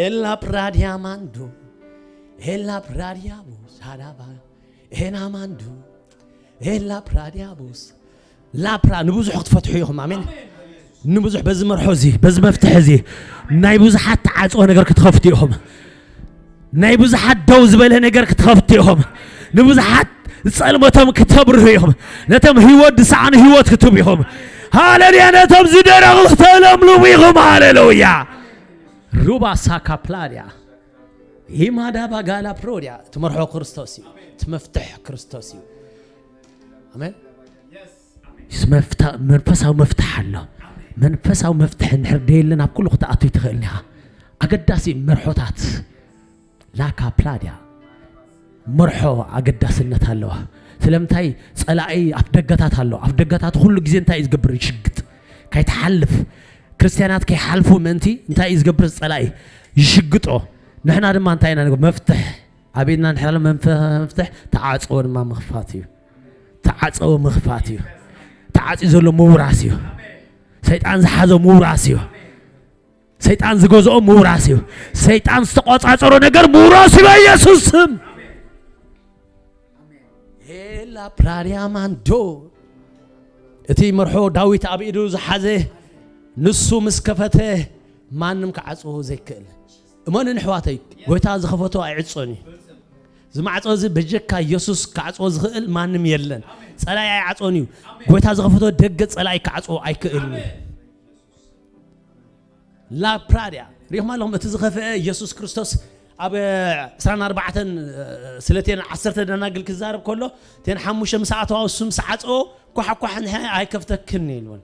ኤላ ፕራድያ ማንዶ፣ ኤላ ፕራድያ ቦሳዳባ፣ ኤና ማንዶ፣ ኤላ ፕራድያ ቦስ። ላፕራ ንብዙሕ ክትፈትሑ ኢኹም። ኣሜን። ንብዙሕ በዚ መርሖ እዚ፣ በዚ መፍትሕ እዚ ናይ ብዙሓት ተዓጽዎ ነገር ክትኸፍቱ ኢኹም። ናይ ብዙሓት ደው ዝበለ ነገር ክትኸፍቱ ኢኹም። ንብዙሓት ጸልመቶም ክተብርሁ ኢኹም። ነቶም ህይወት ዝሰኣኑ ህይወት ክትህቡ ኢኹም። ሃሌሉያ። ነቶም ዝደረቑ ክተለምልሙ ኢኹም። ሃሌሉያ። ሩባ ሳካ ፕላድያ። ኢማዳባ ጋላ ፕሮድያ። እቲ መርሖ ክርስቶስ እዩ። እቲ መፍትሕ ክርስቶስ እዩ። ኣሜን። መፍታ-፣ መንፈሳዊ መፍትሕ ኣሎ። መንፈሳዊ መፍትሕ እንድሕር ደየለን ኣብ ኩሉ ክትኣቱ ትኽእል ኢኻ። ኣገዳሲ መርሖታት ላካ ፕላድያ መርሖ ኣገዳስነት ኣለዋ። ስለምንታይ ጸላኢ ኣፍ ደገታት ኣሎ። ኣፍ ደገታት ኩሉ ግዜ እንታይ እዩ ዝገብር? ይሽግጥ። ከይትሓልፍ ክርስትያናት ከይሓልፉ ምእንቲ እንታይ እዩ ዝገብር? ጸላኢ ይሽግጦ። ንሕና ድማ እንታይ ኢና ንገብር? መፍትሕ ኣብ ኢድና እንድሕር ኣሎ መንፈ-፣ መፍትሕ ተዓጽዎ ድማ ምኽፋት እዩ። ተዓጽዎ ምኽፋት እዩ። ተዓጽዩ ዘሎ ምውራስ እዩ። ሰይጣን ዝሓዞ ምውራስ እዩ። ሰይጣን ዝገዝኦ ምውራስ እዩ። ሰይጣን ዝተቆጻጸሮ ነገር ምውራስ እዩ በኢየሱስ ስም። ኤላ ፕራርያ ማንዶ። እቲ መርሖ ዳዊት ኣብ ኢዱ ዝሓዘ ንሱ ምስ ከፈተ ማንም ክዓጽዎ ዘይክእል። እመኑን ኣሕዋተይ፣ ጎይታ ዝኸፈቶ ኣይዕጾን እዩ። እዚ ማዕጾ እዚ በጀካ ኢየሱስ ክዓጽዎ ዝኽእል ማንም የለን። ጸላኢ ኣይዓጽዎን እዩ። ጎይታ ዝኸፈቶ ደገ ጸላኢ ክዓጽዎ ኣይክእልን እዩ። ላ ፕራድያ ሪኹም ኣለኹም። እቲ ዝኸፍአ ኢየሱስ ክርስቶስ ኣብ ዕስራን ኣርባዕተን ስለቴን ዓሰርተ ደናግል ክዛረብ ከሎ፣ እተን ሓሙሽተ ምስ ኣተዋ እሱ ምስ ዓጽዎ፣ ኳሕ ኳሕ ንሐ ኣይከፍተክን ኢልወን።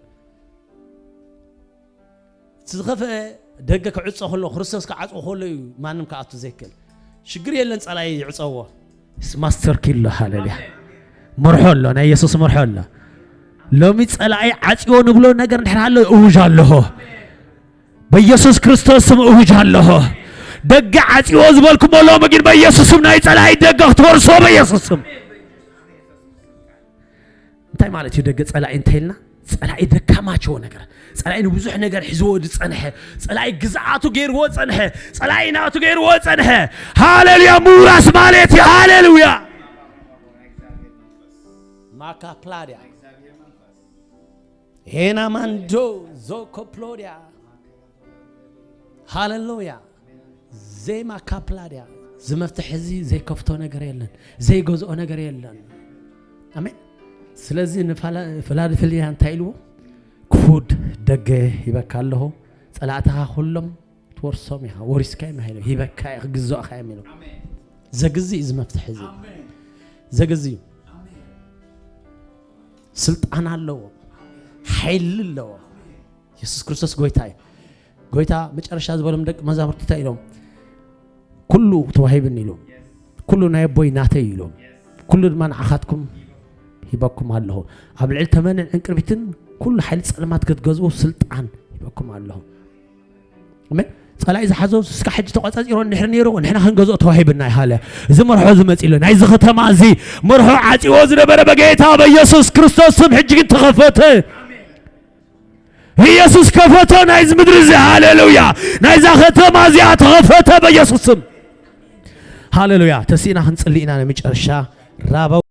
እቲ ዝኸፍአ ደገ ክዕጾ ከሎ፣ ክርስቶስ ክዓጽዎ ከሎ እዩ ማንም ክኣቱ ዘይክእል። ሽግር የለን፣ ጸላኢ ይዕጸዎ። ማስተር ኪሎ፣ ሃሌሉያ። መርሖ ኣሎ፣ ናይ ኢየሱስ መርሖ ኣሎ። ሎሚ ጸላኢ ዓጽዎ ንብሎ ነገር እንድሕር ኣሎ፣ እውጅ ኣለኹ። በኢየሱስ ክርስቶስ ስም እውጅ ኣለኹ። ደገ ዓጽዎ ዝበልኩሞ ሎሚ ግን በኢየሱስ ስም ናይ ጸላኢ ደገ ክትወርሶ በኢየሱስ ስም። እንታይ ማለት እዩ ደገ ጸላኢ እንተኢልና? ጸላኢ ደካማቸው ነገር፣ ጸላኢ ንብዙሕ ነገር ሒዝዎ ዝጸንሐ፣ ጸላኢ ግዝኣቱ ገይርዎ ጸንሐ፣ ጸላኢ ናቱ ገይርዎ ጸንሐ። ሃሌሉያ! ምውራስ ማለት እዩ። ሃሌሉያ! ማካ ፕላድያ ሄና ማንዶ ዞኮ ፕሎድያ። ሃሌሉያ። ዜማ ካፕላድያ ዝመፍትሕ እዚ ዘይከፍቶ ነገር የለን፣ ዘይገዝኦ ነገር የለን። ኣሜን። ስለዚ ንፋላ-፣ ፊላደልፊያ እንታይ ኢልዎ? ክፉት ደገ ሂበካ ኣለኹ፣ ጸላእትኻ ኩሎም ትወርሶም ኢኻ፣ ወሪስካዮም ኢኻ ኢልዎ፣ ሂበካ እየ፣ ክግዝኦኻ እዮም ኢልዎ። ዘግዚ እዩ እዚ መፍትሕ እዚ። ዘግዚ እዩ። ስልጣን ኣለዎ፣ ሓይሊ ኣለዎ። የሱስ ክርስቶስ ጎይታ እዩ። ጎይታ መጨረሻ ዝበሎም ደቂ መዛሙርቲ እንታይ ኢሎም? "ኩሉ ተዋሂብኒ" ኢሎም። "ኩሉ ናይ ኣቦይ ናተይ" ኢሎም። "ኩሉ ድማ ንዓኻትኩም ሂበኩም ኣለኹ። ኣብ ልዕሊ ተመንን ዕንቅርቢትን ኩሉ ሓይሊ ጸልማት ክትገዝኡ ስልጣን ሂበኩም ኣለኹ።" ኣሜን። ጸላኢ ዝሓዞ እስካ ሕጂ ተቆጻጺሮ እንድሕር ነይሩ፣ ንሕና ክንገዝኦ ተዋሂብና እዩ። ሃለ፣ እዚ መርሖ እዚ መጺሉ፣ ናይዚ ከተማ እዚ መርሖ ዓጺዎ ዝነበረ በጌታ በኢየሱስ ክርስቶስ ስም ሕጂ ግን ተኸፈተ። ኢየሱስ ከፈቶ ናይዚ ምድሪ እዚ። ሃሌሉያ። ናይዛ ከተማ እዚኣ ተኸፈተ በኢየሱስ ስም። ሃሌሉያ። ተሲእና ክንጽሊ ኢና ንመጨረሻ ራባው